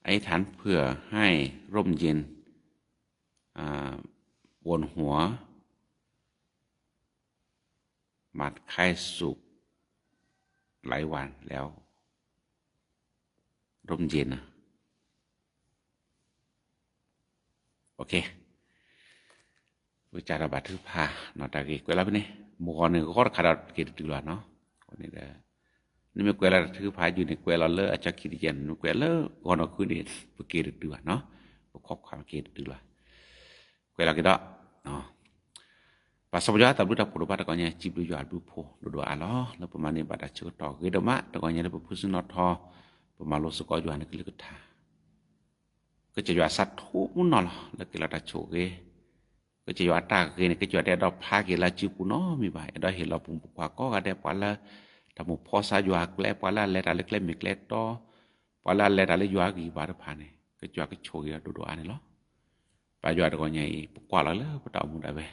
อธิษฐานเผื่อให้ร่มเย็น อ่า ปวดหัว หมัดไข้สุก หลายวันแล้ว ร่มเย็นนะ โอเค ဝံသးစူၤဒီးဘါထုကဖၣ်နီၤ တၢ်ဂ့ၢ်ကွဲးလီၤဖဲန့ၣ် မုၢ်ဂီၤန့ၣ် ဂီၤတခါဒီးက့ၤတတုၤလီၤနီၤ န့ၣ် မ့ၢ်ကွဲးလီၤတၢ်ထုကဖၣ်ယုာ်န့ၣ် ကွဲးလီၤလၢအကၠီခံတယဲၢ်န့ၣ် မ့ၢ်ကွဲးလၢဂီၤနီၢ်ခုန့ၣ် ပက့ၤတတုၤဘၣ်နီၤ ပခီၣ်ခွါက့ၤတတုၤလီၤ ကွဲးလီၤက့ၤဒီး ပၢ်စီၤပီယွၤတၢ်ဘျုးတၢ်ဖှိၣ်တဖၣ်တဂီၤညါ စံးဘျုးယွၤအဘျုးအဖှိၣ်ဒိၣ်ဒိၣ်အါလီၤ လၢပမၤန့ၢ်ဘၣ်တၢ်ဆၢကတီၢ်ဂ့ၤဒိၣ်မး တဂီၤညါလၢပဖုစံနီၤထီ ပမၤလိစ့ၢ်ကီးယွၤန့ၣ်ကလုၢ်ကထါ ကစၢ်ယွၤစးထီၣ်မုၢ်နီၢ်လီၤ လၢက့ၤလီၤတၢ်ဆိၣ်ဂ့ၤ ကစၢ်ယွၤအတၢ်ဂ့ၤန့ၣ် ကစၢ်ယွၤတအဲၣ်ဒိးဖျါက့ၤလၢစုပူၤနီတမံၤဘၣ် အဲၣ်ဒိးဟ့ၣ်လီၤပှၤမုၣ်ပှၤခွါကိးဂၤဒဲး ပှၤလၢ တၢ်မုၢ်ဖီစါယွၤအကျဲ ပှၤလၢအလဲၤတၢ်လၢကျဲမ့ၢ်ကျဲတီ ပှၤလၢအလဲၤတၢ်လၢယွၤအဂံၢ်ဘါတဖၣ်န့ၣ် ကစၢ်ယွၤကဆိၣ်ဂ့ၤအီၤဒိၣ်ဒိၣ်အါန့ၣ်လီၤ ပၢ်ယွၤတဂီၤညါအံၤ ပကွၢ်လီၤလၢပတၢ်အိၣ်မူဒၣ်ဝဲ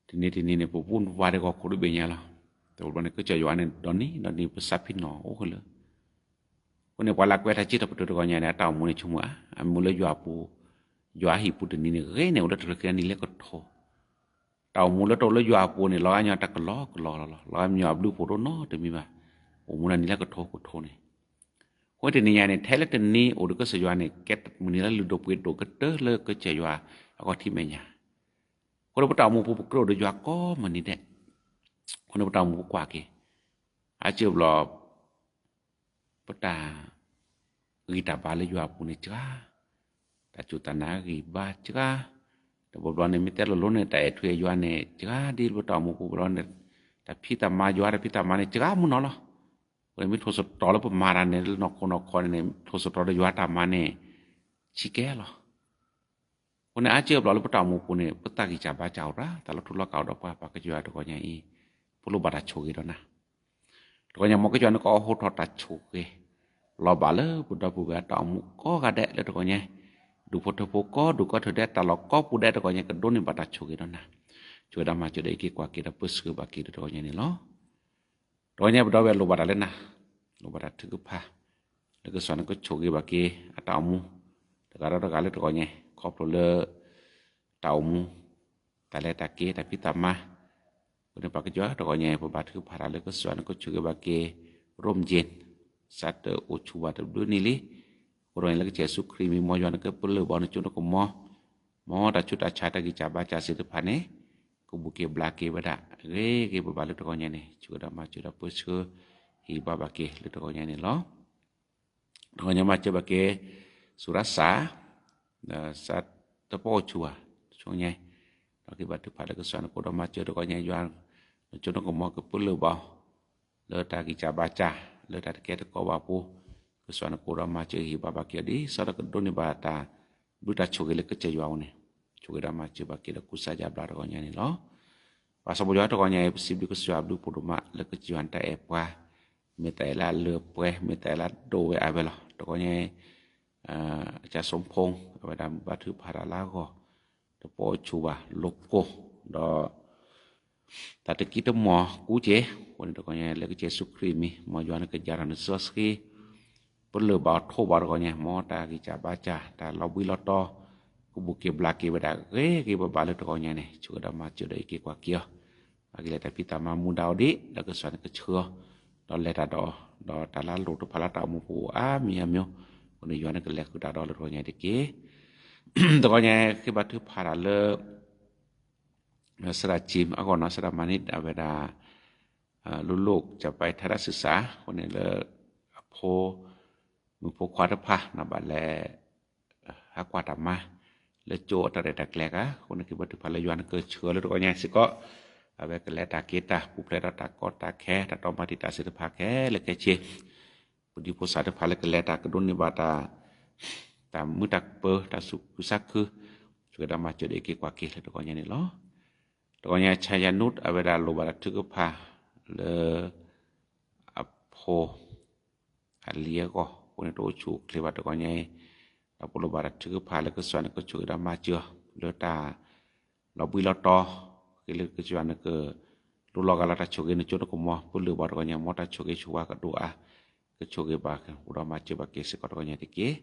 တနံၤတနံၤန့ၣ် ပပူၣ်ပဝါဒဲးဂီၤခိၣ်ဒိၣ်ဘ့ၣ်ညါလီၤ တဘျီန့ၣ် ကစၢ်ယွၤန့ၣ် ဒီနံၤဒီနံၤပသးဖံနီၣ်အိၣ်ဃုာ်လၢ အဃိန့ၣ် ပှၤလၢအကွဲးထါစ့ၢ်ကီးပတုာ်တဂီၤညါန့ၣ် အတၢ်အိၣ်မူန့ၣ်ဆိကမိၣ်ဧါ အမူလၢယွၤအပူၤ ယွၤအဟံၣ်ပူၤတနံၤန့ၣ် ဂ့ၤန့ၣ် အိၣ်လၢတချုးခံနံၤလၢကထိ တၢ်အိၣ်မူလၢတအိၣ်လၢယွၤအပူၤန့ၣ် လီၤဂာ်ညီတၢ်ကလီကလီလီၤလီၤ လီၤဂာ်ညီအဘျုးအဖှိၣ်ဒိၣ်နီတမံၤဘၣ် အိၣ်မူလၢနံၤလၢကထိကထိန့ၣ် အဃိတနံၤညါန့ၣ် ထဲလၢတနံၤအိၣ်ဒီးကစၢ်ယွၤန့ၣ် ကဲမုၢ်နံၤလၢလုၢ်ဒိၣ်ပှ့ၤဒိၣ်ကတၢၢ်လၢကစၢ်ယွၤအဂီၢ်ထံးမဲာ်ညါ အဃိဒီးပတၢ်အိၣ်မူပူၤ ပကြၢးအိၣ်ဒီးယွၤကိးမုၢ်နံၤဒဲး အဃိန့ၣ်ပတၢ်အိၣ်မူပကွၢ်က့ၤ အါစုဘျီ ပတၢ်ဂံၢ်တၢ်ဘါလၢယွၤအပူၤန့ၣ်စှၤ, တၢ်စူၢ်တၢ်နာ်ဂံၢ်ဘါစှၤ, တဘျီဘျီန့ၣ် မ့ၢ်တဲလိၤလိၤန့ၣ် တၢ်အဲၣ်ထွဲယွၤန့ၣ်စှၤ, ဒ်ပတၢ်အိၣ်မူပူၤဘျီန့ၣ် တၢ်ဖံးတၢ်မၤယွၤ တၢ်ဖံးတၢ်မၤန့ၣ်စှၤမုၢ်နီၢ်လီၤ. အဃိန့ၣ် မ့ၢ်ထိၣ်သတြီၤလၢပမၤတၢ်န့ၣ် လၢနီၢ်ခိနီၢ်ခီန့ၣ် ထိၣ်သတြီၤဒီးယွၤတၢ်မၤန့ၣ် ဆံးကဲလီၤ. အဃိန့ၣ် အါစုဘျီလၢပတၢ်အိၣ်မူပူၤန့ၣ် ပတၢ်ဂံၢ်စၢ်ဘါစၢ်အိၣ်ရၣ် တၢ်လီၤထူလီၤကၣ်အိၣ်ဒီးပှၤ ပှၤကစၢ်ယွၤတဂီၤညါအံၤ ပလိၣ်ဘၣ်တၢ်ဆိၣ်ဂ့ၤဒီးနၤ တဂီၤညါ မ်ကစၢ်ယွၤန့ၣ်ကအိးထီၣ်တၢ်ဆိၣ်ဂ့ၤ လီၤဘၣ်လၢပဒီပုၢ်ဝဲၢ်အတၢ်အိၣ်မူကိးဂၤဒဲးလၢတဂီၤညါ, ဒူၣ်ဖိထၢဖိကိးဒူၣ်ကိးထၢဒဲး တၢ်လီၢ်ကိးပူၤဒဲးတဂီၤညါ ကဒိးန့ၢ်ဘၣ်တၢ်ဆိၣ်ဂ့ၤဒီးနၤ, ဆိၣ်ဂ့ၤဒီးမၤစၢၤဒီးအံးက့ၤကွၢ်က့ၤဒီးပၢဆှၢဘၣ်က့ၤလၢတဂီၤညါန့ၣ်လီၤ. တဂီၤညါပဒီပုၢ်ဝဲၢ်လိၣ်ဘၣ်တၢ်လၢနၤ, လိၣ်ဘၣ်တၢ်ထုကဖၣ် လၢကစၢ်ယွၤန့ၣ်ကဆိၣ်ဂ့ၤဘၣ်က့ၤအတၢ်အိၣ်မူ တဂၤဒီးတဂၤလၢတဂီၤညါ ခီဖျိလၢ တၢ်အိၣ်မူ တၢ်လဲၤတၢ်က့ၤ တၢ်ဖံးတၢ်မၤ, အဃိန့ၣ် ပှၤကစၢ်ယွၤတဂီၤညါအံၤ ပဘါထုကဖၣ်တၢ်လၢကစၢ်ယွၤန့ၣ်ကဆိၣ်ဂ့ၤဘၣ်က့ၤ ရိမ့ၤ စးထီၣ်အိၣ်ဆူၣ်ဘၣ်တဘျုးနံၣ်လံ, အဃိဒီးလၢကစၢ်ယ့ၣ်ၡူးခရံာ်မံၤ မ်ယွၤန့ၣ်ကပလၢၢ်ဘၣ်နဆိကမိၣ် မ်တၢ်ဆူးတၢ်ဆါတၢ်ဂံၢ်စၢ်ဘါစၢ်သ့ၣ်တဖၣ်န့ၣ် ကဘူၣ်က့ၤဘျါက့ၤဝဲဒၣ် ဂ့ၤက့ၤဘၣ်ဘၣ်လၢတဂီၤညါန့ၣ် ဆိၣ်ဂ့ၤဒီးမၤစၢၤဒီးပၢဆှၢ ဟ့ၣ်ဘါဘၣ်က့ၤလၢတဂီၤညါန့ၣ်လီၤ. တဂီၤညါမၤစၢၤဘၣ်က့ၤ စူၤရၣ်စၢ် ဒီးစးတပီၢ်အိၣ်ဆူၣ်ဘၣ် ဆိညါ ဒီးက့ၤဘါထုကဖၣ်လၢကစၢ်ယွၤန့ၣ်ကအိးထီၣ်မၤစၢၤတဂီၤညါယွၤ နဆိကမိၣ်ကပလၢၢ်ဘၣ် လၢတၢ်ဂံၢ်စၢ်ဘါစၢ် လၢတၢ်တကဲတကိးဘၣ်အပူၤ ကစၢ်ယွၤန့ၣ်ကအိးထီၣ်မၤစၢၤဟ့ၣ်ဘါဘၣ်က့ၤအီၤဒ်သိးဒီးကဒိးန့ၢ်ဘၣ်တၢ်ဘျုးတၢ်ဆိၣ်ဂ့ၤလၢကစၢ်ယွၤအအိၣ်န့ၣ် ဆိၣ်ဂ့ၤဒီးမၤစၢၤဘၣ်က့ၤဒီးကူစါယါဘျါတဂီၤညါန့ၣ်လီၤ. ပှၤစီၤပီယွၤတဂီၤညါအံၤ ပစံးဘျုးကစၢ်ယွၤဘျုးဖှိၣ်ဒိၣ်မး လၢကစၢ်ယွၤန့ၣ်တၢ်အဲၣ်ပှၤ မ့ၢ်တၢ်အဲၣ်လၢအလၢပှဲၤ မ့ၢ်တၢ်အဲၣ်လၢအဒိၣ်ဝဲအါဝဲလီၤ. တဂီၤညါအံၤ ကစၢ်စီၤဖိ အဝဲဒၣ်ဘါထုကဖၣ်တၢ်လၢအဂီၢ် တပီၢ်အိၣ်ဆူၣ်ဘၣ်လိၤကိၢ် ဒီး တၢ်တကံတမီၢ်ကူက့ၤ အဃိန့ၣ်တဂီၤညါလၢကစၢ်ယ့ၣ်ၡူးခရံာ်မံၤ မ်ယွၤန့ၣ်ကယၤထီၣ်နစီဆှံ ပလၢၢ်ဘၣ်အီၤထိးဘၣ်တဂီၤညါ မ်တၢ်ဂံၢ်စၢ်ဘါစၢ် တၢ်လီၤဘှံးလီၤတီၤ ကဘူၣ်က့ၤဘျါက့ၤဝဲဒၣ် ဂ့ၤက့ၤဘၣ်ဘၣ်လၢတဂီၤညါန့ၣ် ဆိၣ်ဂ့ၤဒီးမၤစၢၤဒီးအံးက့ၤကွၢ်က့ၤအီၤ အကလဲၤတၢ်ဖံးတၢ်မၤမူဒါအီၤဒ် ဒီးကစၢ်ယွၤန့ၣ်ကဆှၢအီၤ ဒီးလဲၤတၢ်ဒီး ဒီးတၢ်လၢအလိၣ်တဖၣ်လၢတၢ်အိၣ်မူပူၤအါမံၤအါမံၤ အဃိန့ၣ်ယွၤန့ၣ်ကလဲၤဃုာ်တၢ်ဒီးလၢတဂီၤညါတက့ၢ်. တဂီၤညါဃ့ဘါထုကဖၣ်တၢ်လၢ စရၣ်ကံ အဂီၢ်နီၤ စရၣ်မၤန့ၢ်ဒၣ်ဝဲဒၣ် လိၣ်လိၣ်ကၠၢ်ပာ်ထါဒၣ်ဆူၣ်စၢ် အဃိန့ၣ်လၢ အဖိ မုၣ်ဖိခွါတဖၣ် နဘၣ်လဲၤ ဟးကွၢ်တၢ်မၤ လၢကၠိအတၢ်ရဲၣ်တၢ်ကျဲၤဂၤ အဃိန့ၣ် ကဘါထုကဖၣ်လၢယွၤန့ၣ်ကဆှၢလၢတဂီၤညါစ့ၢ်ကီး အဝဲကလဲၤတၢ်က့ၤတၢ် ပူၤဖျဲးဒီးတၢ်ကီတၢ်ခဲ တၢ်တီမၤတံာ်တာ်စ့ၢ်တဖၣ်ခဲလၢာ်ခဲဆ့ ပဒံဖိသၣ်တဖၣ်လၢကလဲၤတၢ်ကဒိးန့ၢ်ဘၣ်တၢ် တၢ်မုာ်တၢ်ပၢၤ တၢ်သူၣ်ခုသးခု ဆိၣ်ဂ့ၤဒီးမၤစၢၤဒီးအံးက့ၤကွၢ်က့ၤလၢတဂီၤညါန့ၣ်လီၤ. တဂီၤညါ ဆၣ်ယၤနူး အဝဲဒၣ်လိၣ်ဘၣ်တၢ်ထုကဖၣ်လၢ အဖိ အလံၤအဂီၢ် အဃိန့ၣ် တအိၣ်ဆူၣ်အိၣ်ချ့ဘၣ်တဂီၤညါအံၤ, ဒီးပလိၣ်ဘၣ်တၢ်ထုကဖၣ်လၢကစၢ်ယွၤန့ၣ် ကဆိၣ်ဂ့ၤဒီးမၤစၢၤအီၤ လၢတၢ်လီၤဘှံးလီၤတီၤ, ဃ့လၢကစၢ်ယွၤန့ၣ်က လိၣ်လီၤဂာ်လီၤတၢ်ဆိၣ်ဂ့ၤနကၠိနကမီၤ ပလၢၢ်ဘၣ်တဂီၤညါ မ်တၢ်ဆိၣ်ဂ့ၤဆိၣ်ဝါကဒိၣ်အါ, ကဆိၣ်ဂ့ၤဘၣ်ကဒီးမၤစၢၤဘၣ်က့ၤစ့ၢ်ကီးတဂီၤညါတက့ၢ်.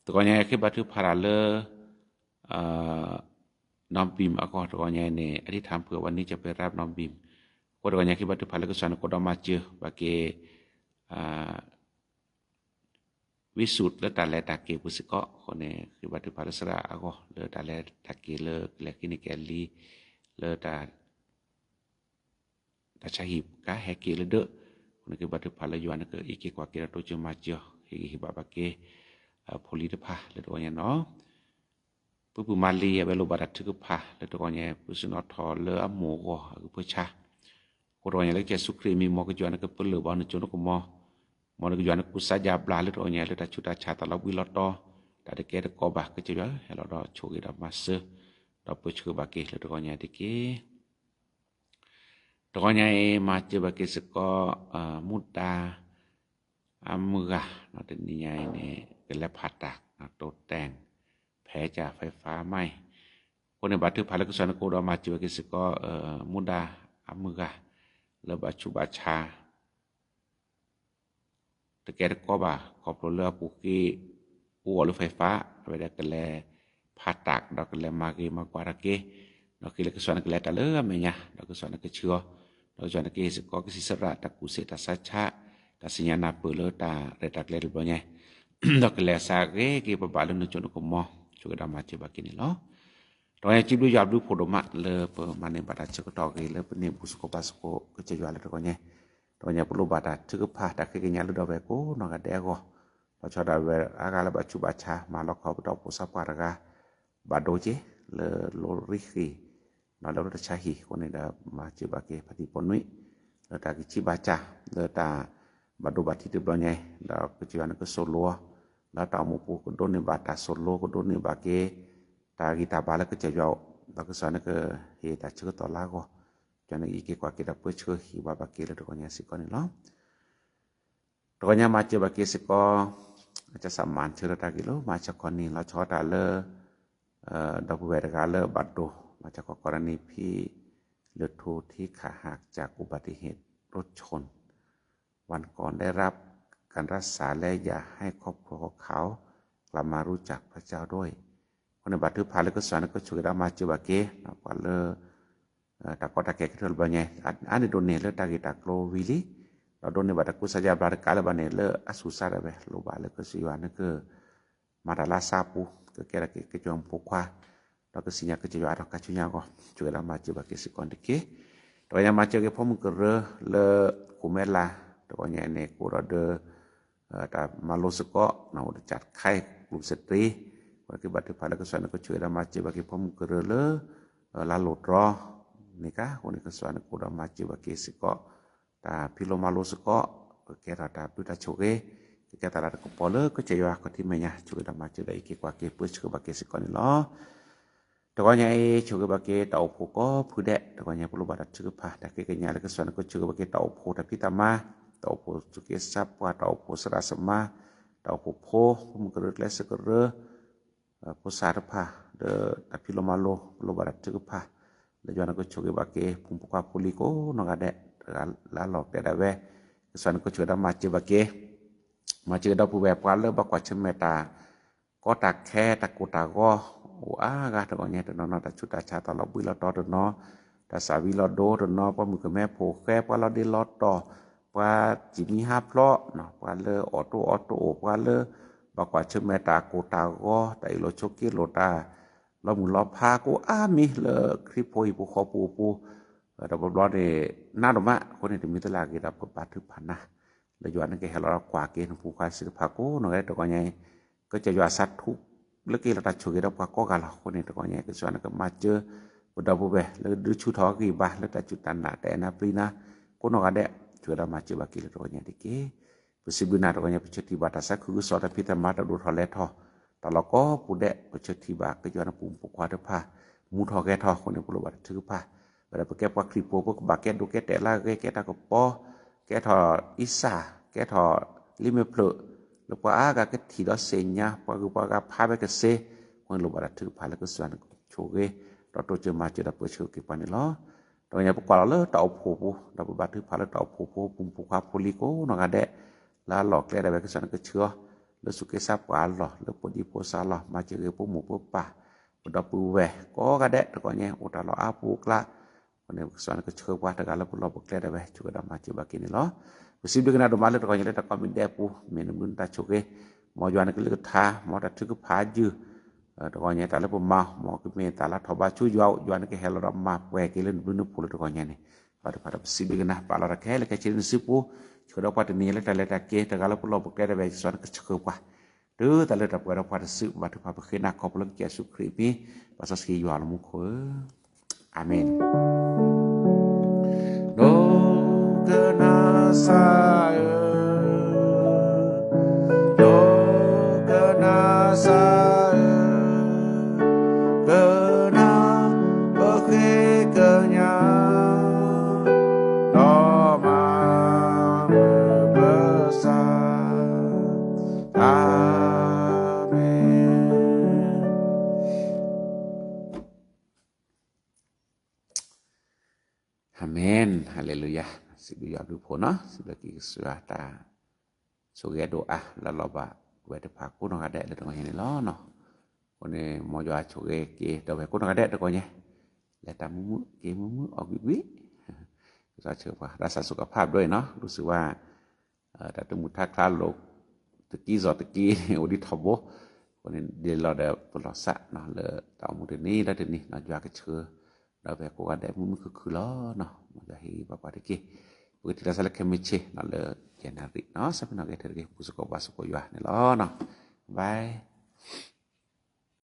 တဂီၤညါဃ့ဘါထုကဖၣ်တၢ်လၢ နီၢ်ဘံၣ်အဂီၢ်တဂီၤညါအံၤန့ၣ် အဓိဋ္ဌာန် เผื่อวันนี้จะไปรับน้องบีม အဃိတဂီၤညါဃ့ဘါထုကဖၣ်လၢကစၢ်ယွၤန့ၣ် ကဒီးမၤစၢၤဘၣ်က့ၤ ဝံစုတ် လၢတၢ်လဲၤတၢ်က့ၤပူၤစ့ၢ်ကီး, အဃိန့ၣ် ဃ့ဘါထုကဖၣ်လၢသရၣ်အဂီၢ် လၢတၢ်လဲၤတၢ်က့ၤလၢကလဲၤဃ့န့ၢ်က့ၤအလံၤ လၢတၢ် တၢ်ဆါဟံၣ်ကဟဲက့ၤလၢဒၢး, အဃိန့ၣ် ဃ့ဘါထုကဖၣ်လၢယွၤန့ၣ်ကအံးက့ၤကွၢ်က့ၤဒီးတိစၢၤမၤစၢၤအီၤ ဟ့ၣ်ဂံၢ်ဟ့ၣ်ဘါဘၣ်က့ၤ ဖိလံၤတဖၣ်လၢတဂီၤညါနီၤ. ပုၢ်ပုၢ်မၤလံၤ အဝဲလိၣ်ဘၣ်တၢ်ထုကဖၣ်လၢတဂီၤညါ ပှၤဆ့ၣ်နီၤထီၣ်လၢအမိၢ်အဂီၢ်အကဖၢဆါ, အဃိတဂီၤညါလၢကစၢ်ယ့ၣ်ၡူးခရံာ်အမံၤ မ်ကစၢ်ယွၤန့ၣ်ကပလၢၢ်ဘၣ်နကၠိနကမီၤ, မ်နကစၢ်ယွၤန့ၣ်ကူစါယါဘျါလၢတဂီၤညါလၢတၢ်ဆူးတၢ်ဆါတၢ်လီၤဘှံးလီၤတီၤ, တၢ်တကဲတကိးဘၣ် ကစၢ်ယွၤဟဲလီၤဒီးဆိၣ်ဂ့ၤဒီးမၤစၢၤ, ဒီးပၢဆှၢဘၣ်က့ၤလၢတဂီၤညါတက့ၢ်. တဂီၤညါအံၤ မၤစၢၤဘၣ်က့ၤစ့ၢ်ကီး မူဒါ အမုၢ်ဂၤ, တနံၤညါအံၤန့ၣ် ကလဲၤဖးတၢ် တိတဲၣ် ဖဲကၢ်ဖဲဖးမါအံၤ, အဃိန့ၣ် ဘါထုကဖၣ်လၢကစၢ်ယွၤန့ၣ်ကအိၣ်ဒီးမၤစၢၤဘၣ်က့ၤစ့ၢ်ကီး မူဒါအမုၢ်ဂၤ လၢဘၣ်ဆူးဘၣ်ဆါ တကဲတကိးဘၣ် ခီဖျိလၢအပူၤကွံာ် အိၣ်အီၤလၢ ไฟฟ้า အဝဲဒၣ်ကလဲၤဖးတၢ် ဒီးကလဲၤမၤဂ့ၤမၤကွၢ်တၢ်က့ၤ, ဒီးဃ့လၢကစၢ်ယွၤန့ၣ်ကလဲၤတၢ်လၢအမဲာ်ညါ ဒီးကစၢ်ယွၤန့ၣ်ကဆှၢအီၤ, ဒီးကစၢ်ယွၤန့ၣ်ကဟ့ၣ်စ့ၢ်ကီးကစံးစရၣ် တၢ်ကူၣ်စ့တၢ်ဆါဆါ တၢ်စံၣ်ညီၣ်နၢ်ပၢၢ်လၢတၢ်ရဲၣ်တၢ်ကျဲၤတဘျီညါ, ဒီးကလဲၤစးဂ့ၤက့ၤပဘၣ်လၢနကၠိနကမီၤ ဆိၣ်ဂ့ၤဒီးမၤစၢၤဘၣ်က့ၤန့ၣ်လီၤ. တဂီၤညါစံးဘျုးယွၤဘျုးဖှိၣ်ဒိၣ်မးလၢပမၤန့ၢ်ဘၣ်တၢ်ဆၢကတီၢ်အဂ့ၤ လၢပန့ၢ်ဘူၣ်စ့ၢ်ကီးဘါစ့ၢ်ကီး ကစၢ်ယွၤလၢတဂီၤညါ, တဂီၤညါပလိၣ်ဘၣ်တၢ်ထုကဖၣ် တၢ်ဃ့ကညးလၢဒီပုၢ်ဝဲၢ်ကိးနီၢ်ဂၤဒဲးအဂီၢ်, လီၤဆီဒၣ်ဝဲအါဂၤလၢဘၣ်ဆူးဘၣ်ဆါ မၤလီၤခီပဒီပုၢ်ဝဲၢ်ပှၤတဂၤ ဘၣ်ဒိက့ၤ လၢလီၤရံၣ်ဃံၤ လၢတၢ်ဆါဟံၣ်အဃိန့ၣ်ဒီး မၤစၢၤဘၣ်က့ၤဖါတံၢ်ပိာ်နွံ လၢတၢ်ကဆံးဘၣ်စၢ် လၢတၢ်ဘၣ်ဒိဘၣ်ထံးတဘျီညါအံၤ ဒီးကစၢ်ယွၤန့ၣ်ကသိၣ်လိအီၤ လၢတၢ်အိၣ်မူပူၤ ကဒိးန့ၢ်ဘၣ်တၢ်သိၣ်လိ ကဒိးန့ၢ်ဘၣ်က့ၤ တၢ်ဂံၢ်တၢ်ဘါလၢကစၢ်ယွၤအိၣ် ဒီးကစၢ်ယွၤန့ၣ်ကဟ့ၣ်တၢ်ဆၢကတီၢ်လၢအဂီၢ်, ကစၢ်ယွၤန့ၣ်အံးက့ၤကွၢ်က့ၤဒီးပၢဆှၢဟ့ၣ်ဝဲဘၣ်က့ၤလၢတဂီၤညါစ့ၢ်ကီးန့ၣ်လီၤ. တဂီၤညါမၤစၢၤဘၣ်က့ၤစ့ၢ်ကီး ကစၢ်မၤဆၢလၢတၢ်ဂ့ၢ်လီၤ. မၤစၢၤခီနံၤ လီၤဆီတၢ်လၢ ဒီပုၢ်ဝဲၢ်တဂၤလၢဘၣ်ဒိ မၤစၢၤခီ กรณี พี่เลิศภู ที่ขาหักจากอุบัติเหตุรถชนวันก่อน ได้รับการรักษาและอยากให้ครอบครัวของเขากลับมารู้จักพระเจ้าด้วย အဃိန့ၣ် ဘါထုကဖၣ်လၢကစၢ်ယွၤန့ၣ်ကဆိၣ်ဂ့ၤဒီးမၤစၢၤဘၣ်က့ၤ ပှၤလၢ တၢ်ကီတၢ်ခဲကထၢၣ်တဘျီညါ အါန့ၢ်ဒိးန့ၢ်လၢတၢ်ဂ့ၢ်တၢ်ကျိၤဝံၤလံ, ဒီးဒိးန့ၢ်ဘၣ်တၢ်ကူစါယါဘျါတကးလၢၤဘၣ်န့ၣ် လၢအသူၣ်စါဒၣ်ဝဲ လိၣ်ဘၣ်လၢကစၢ်ယွၤန့ၣ်က မၤတၢ်လၢအသးအပူၤ ကကဲထီၣ်က့ၤကစၢ်ယွၤဖိခွါ, ဒီးကသ့ၣ်ညါကစၢ်ယွၤအတၢ်ခါဆူညါအဂီၢ် ဆိၣ်ဂ့ၤဒီးမၤစၢၤဘၣ်က့ၤစ့ၢ်ကီးတက့ၢ်. တဂီၤညါမၤစၢၤက့ၤဖိမုၣ်ကရၢလၢ ကိးမဲလး တဂီၤညါန့ၣ် ကအိၣ်ဒီးဒီး တၢ်မၤလိစ့ၢ်ကီး အိၣ်ဒီးကၠးတခါအံၤ ကလူးစတ့ အဃိန့ၣ်ကဘါထုကဖၣ်လၢကစၢ်ယွၤန့ၣ်ကဆိၣ်ဂ့ၤဒီးမၤစၢၤဘၣ်က့ၤဖိမုၣ်ကရၢလၢ လါလိၣ်တြီ န့ၣ်ကါ အဃိန့ၣ် ကစၢ်ယွၤန့ၣ်ကအိၣ်ဒီးမၤစၢၤဘၣ်က့ၤစ့ၢ်ကီး တၢ်ဖံးလိမၤလိစ့ၢ်ကီး ကကဲထီၣ်တၢ်ဘျုးတၢ်ဆိၣ်ဂ့ၤ ကကဲထီၣ်တၢ်လၤတၢ်ကပီၤလၢကစၢ်ယွၤခီၣ်ထံးမဲာ်ညါ ဆိၣ်ဂ့ၤဒီးမၤစၢၤဒီးအံးက့ၤကွၢ်က့ၤပၢဆှၢဘၣ်က့ၤစ့ၢ်ကီးန့ၣ်လီၤ. တဂီၤညါအံၤ ဆိၣ်ဂ့ၤဘၣ်က့ၤတၢ်အိၣ်ဖှိၣ်ကိးဖုဒဲး တဂီၤညါပလိၣ်ဘၣ်တၢ်ထုကဖၣ် တၢ်ဃ့ကညးလၢကစၢ်ယွၤန့ၣ်ကဆိၣ်ဂ့ၤဘၣ်က့ၤတၢ်အိၣ်ဖှိၣ်တၢ်ဖံးတၢ်မၤ တၢ်အိၣ်ဖှိၣ်သူၣ်က့သးပှၢ် တၢ်အိၣ်ဖှိၣ်သရၣ်သမါ တၢ်အိၣ်ဖှိၣ်ဖိ ဖိမုၣ်ကရၢကျဲစၢးကရၢ ဖိသၣ်တဖၣ် ဒီးတၢ်ဖံးလိမၤလိ ပလိၣ်ဘၣ်တၢ်ထုကဖၣ် လၢယွၤန့ၣ်ကဆိၣ်ဂ့ၤဘၣ်က့ၤ ဖိမုၣ်ဖိခွါဖိလံၤကိးနီၢ်ဂၤဒဲး တဂၤလၢအလီၤတဲာ်ဒၣ်ဝဲ ကစၢ်ယွၤန့ၣ်ကဆိၣ်ဂ့ၤဒီးမၤစၢၤဘၣ်က့ၤ မၤစၢၤက့ၤဒီပုၢ်ဝဲၢ်ပှၤလၢဘၣ်ကွၢ်ဆၢၣ်မဲာ်တၢ် ကီတၢ်ခဲ တၢ်ကိၢ်တၢ်ဂီၤ အိၣ်အါဂၤတဂီၤညါ တနီၤနီၤ တၢ်ဆူးတၢ်ဆါ တၢ်လီၤဘှံးလီၤတီၤတနီၤ တၢ်သးဝံၤလီၤဒိတနီၤ ပှၤမုၣ်ကမဲဖိဃဲ ပှၤလီၤဒ့လီၤတီၤ ပှၤစံၣ်မံဟးဖျိး ပှၤလၢအီၣ်တိၣ်အီတိၣ် ပှၤလၢ ဘၣ်ကွၢ်ဆၢၣ်မဲာ်တၢ်ကိၢ်တၢ်ဂီၤ တၢ်အ့ၣ်လိာ်ဆိးက့လိာ် တၢ်လီၤမုၢ်လီၤဖး ကိးအါမံၤလၢခရံာ်ဖိဟံၣ်ဖိဃီဖိအပူၤ တဘျီဘျီန့ၣ် နးဒိၣ်မး အဃိန့ၣ် တမံၤတလၢ်ဂ့ၤဒီးပကဘါထုကဖၣ်နၤ လၢယွၤန့ၣ်ကဟဲလီၤဒီးကွၢ်က့ၤနဖိခွါသ့ၣ်တဖၣ်ကိးနီၢ်ဂၤဒဲး တဂီၤညါအံၤ ကစၢ်ယွၤအသးထူ လၢကဟ့ၣ်လီၤတၢ်ဆိၣ်ဂ့ၤဒီးပှၤကိးဂၤလီၤ. အဃိန့ၣ် တဂီၤညါအံၤ ကစၢ်ယွၤန့ၣ်ကမၤစၢၤ ပဒီပုၢ်ဝဲၢ်လၢဒုးဆူၣ်ထီၣ်အဂံၢ်အဘါ လၢတၢ်စူၢ်တၢ်နာ် တၢ်အဲၣ်နၢ်ပျံၤနၤ ကိးနီၢ်ဂၤဒဲး ဆိၣ်ဂ့ၤဒီးမၤစၢၤဘၣ်က့ၤလၢတဂီၤညါတက့ၢ်. ပစံးဘျုးနၤတဂီၤညါ ပဆၢထံၣ်ဘၣ်တၢ်သးခုကစီၣ် တၢ်ဖံးတၢ်မၤ တၢ်ဒိၣ်ထီၣ်လဲၤထီၣ် တၢ်လီၢ်ကိးပူၤဒဲး ပဆၢထံၣ်ဘၣ်ကယီၤနဖိမုၣ်ဖိခွါတဖၣ် မူထီၣ်ဂဲၤထီၣ်အဃိန့ၣ် ပလိၣ်ဘၣ်တၢ်ထုကဖၣ် ဝဲဒၣ်ပကဲပှၤခရံာ်ဖိ ပကဘၣ်ကဲဒိးကဲတဲာ်လၢအဂ့ၤ ကဲထီၣ်ကပီၤ ကဲထီၣ်အံစၢ် ကဲထီၣ်လံမ့ၢ်ဖျၢၣ် လၢပှၤအါဂၤကထံၣ်ဒီးသ့ၣ်ညါ ပှၤဂုၤပှၤဂၤဖးဝဲကသ့ အဃိန့ၣ်လိၣ်ဘၣ်တၢ်ထုကဖၣ်လၢကစၢ်နကဆိၣ်ဂ့ၤ ဒီးတိစၢၤမၤစၢၤဒီးပၢဆှၢက့ၤပှၤန့ၣ်လီၤ. တဂီၤညါပကွၢ်လီၤလၢတၢ်အိၣ်ဖှိၣ်ပူၤ ဒီးပဘါထုကဖၣ်လၢတၢ်အိၣ်ဖှိၣ်ဖိ ပဖိခွါဖိလံၤကိးနီၢ်ဂၤဒဲး လၢအလီၢ်ကျဲဒၣ်ဝဲ ကစၢ်နကဆှၢအီၤ လၢသူၣ်က့သးပှၢ်အလီၢ် လၢဖိဒံဖိသၣ်အလီၢ် မၤစၢၤဂ့ၤဖိမိၢ်ဖိပၢ် ပဒီပုၢ်ဝဲၢ်ကိးဂၤဒဲး တဂီၤညါအိၣ်တၢ်လီၢ်အါပူၤအကျါ အဃိန့ၣ် ကစၢ်နကဆှၢပှၤတဂၤလၢပလီၢ်ပကျဲဒၣ်ဝဲ ဆိၣ်ဂ့ၤဒီးမၤစၢၤဘၣ်က့ၤန့ၣ်လီၤ. ပစံးဘျုးက့ၤနၤဒိၣ်မးလၢတဂီၤညါလၢတၢ်ကိးမံၤဒဲးအပူၤ မ့ၢ်နဘျုးနတၢ်ဆိၣ်ဂ့ၤ မ်ယွၤနကလုၢ်ကထါ မ်တၢ်ထုကဖၣ်ယုၢ် တဂီၤညါတၢ်လၢပမၤ မ်ကမ့ၢ်တၢ်လၢထီၣ်ဘးဆူယွၤအိၣ် ယွၤနကဟဲလီၤဒီးမၤပှဲၤက့ၤလၢနဘျုးနဖှိၣ်လၢတဂီၤညါန့ၣ် ဘၣ်တဖၣ်ဒီးပစံးဘျုးက့ၤနၤ ပာ်လီၤတၢ်ခဲလၢာ်ခဲဆ့လၢနစုပူၤ ဆှၢဒီးပှၤတနံၤညါလၢတၢ်လဲၤတၢ်က့ၤ တဂၤလၢပလီၢ်ပကျဲဒၣ်ဝဲ ကစၢ်နကဆှၢပှၤ တုၤတၢ်လၢတၢ်ပှဲၤဒီးပှၤတစု ဘၣ်ထုကဖၣ်ပဃ့နၤခီဖျိလၢကစၢ်ယ့ၣ်ၡူးခရံာ်အမံၤ ပၢ်စီဆှံယွၤလၢမူခိၣ်ဧၢ အၤမ့ၣ်. ဒိကနၣ်စၢ်ဧၢ, ဒိကနၣ်စၢ်ဧၢ, ကနၣ်ပဃ့ကညး, ဒီးမၤမုာ်ပစၢ်, အၤမ့ၣ်. အၤမ့ၣ်, ဟါလ့လူယၤ, စံးဘျုးယွၤဘျုးဖှိၣ်နီၤ, စံးဘျုးက့ၤကစၢ်ယွၤတၢ်ဆိၣ်ဂ့ၤအဒိၣ်အါ လၢလီၤဘၣ်ဝဲတဖၣ်ကိးနီၢ်ဂၤဒဲးလၢတဂီၤညါန့ၣ်လီၤ. အဃိန့ၣ် မ်ယွၤဆိၣ်ဂ့ၤက့ၤဒီးဝဲကိးနီၢ်ဂၤဒဲးတဂီၤညါ, လဲၤတၢ်မုာ်မုာ် က့ၤမုာ်မုာ် အီၣ်ကွံာ်ကွံာ်, ကစၢ်ဆိၣ်ဂ့ၤပှၤ တၢ်ဆါဆူၣ်ကဖၣ်ဘျီအံၤနီၤ, ဒုးစံးဝဲ တၢ်သူၣ်မုာ်သးကျၢ်လိာ် တကံၢ်စီၤတကံၢ်န့ၣ် အိၣ်ဒံးထီဘိ, အဃိန့ၣ် ဒ်လီၤဒီးပလီၢ်စးနီၤ လၢတၢ်အိၣ်မူတနံၤလၢတနံၤနီၤ ယွၤကဆှၢ ဒီးပှၤကိးဂၤဒဲးမုာ်မုာ်ခုၣ်ခုၣ်လီၤနီၤ, မ်ယွၤဟ့ၣ်ဂံၢ်ဘါပှၤတက့ၢ်, ပကထံၣ်လိာ်သးလၢခဲမုၢ်ဆ့ၣ်နီၤ လၢယဲၢ်နၣ်ရံၣ်နီၤ, ဆၢဖှိၣ်နီၤ ကဲထီၣ်တက့ၢ် ပစ့ၢ်ကီးဘါစ့ၢ်ကီးယွၤန့ၣ်လီၤနီၤ, bye.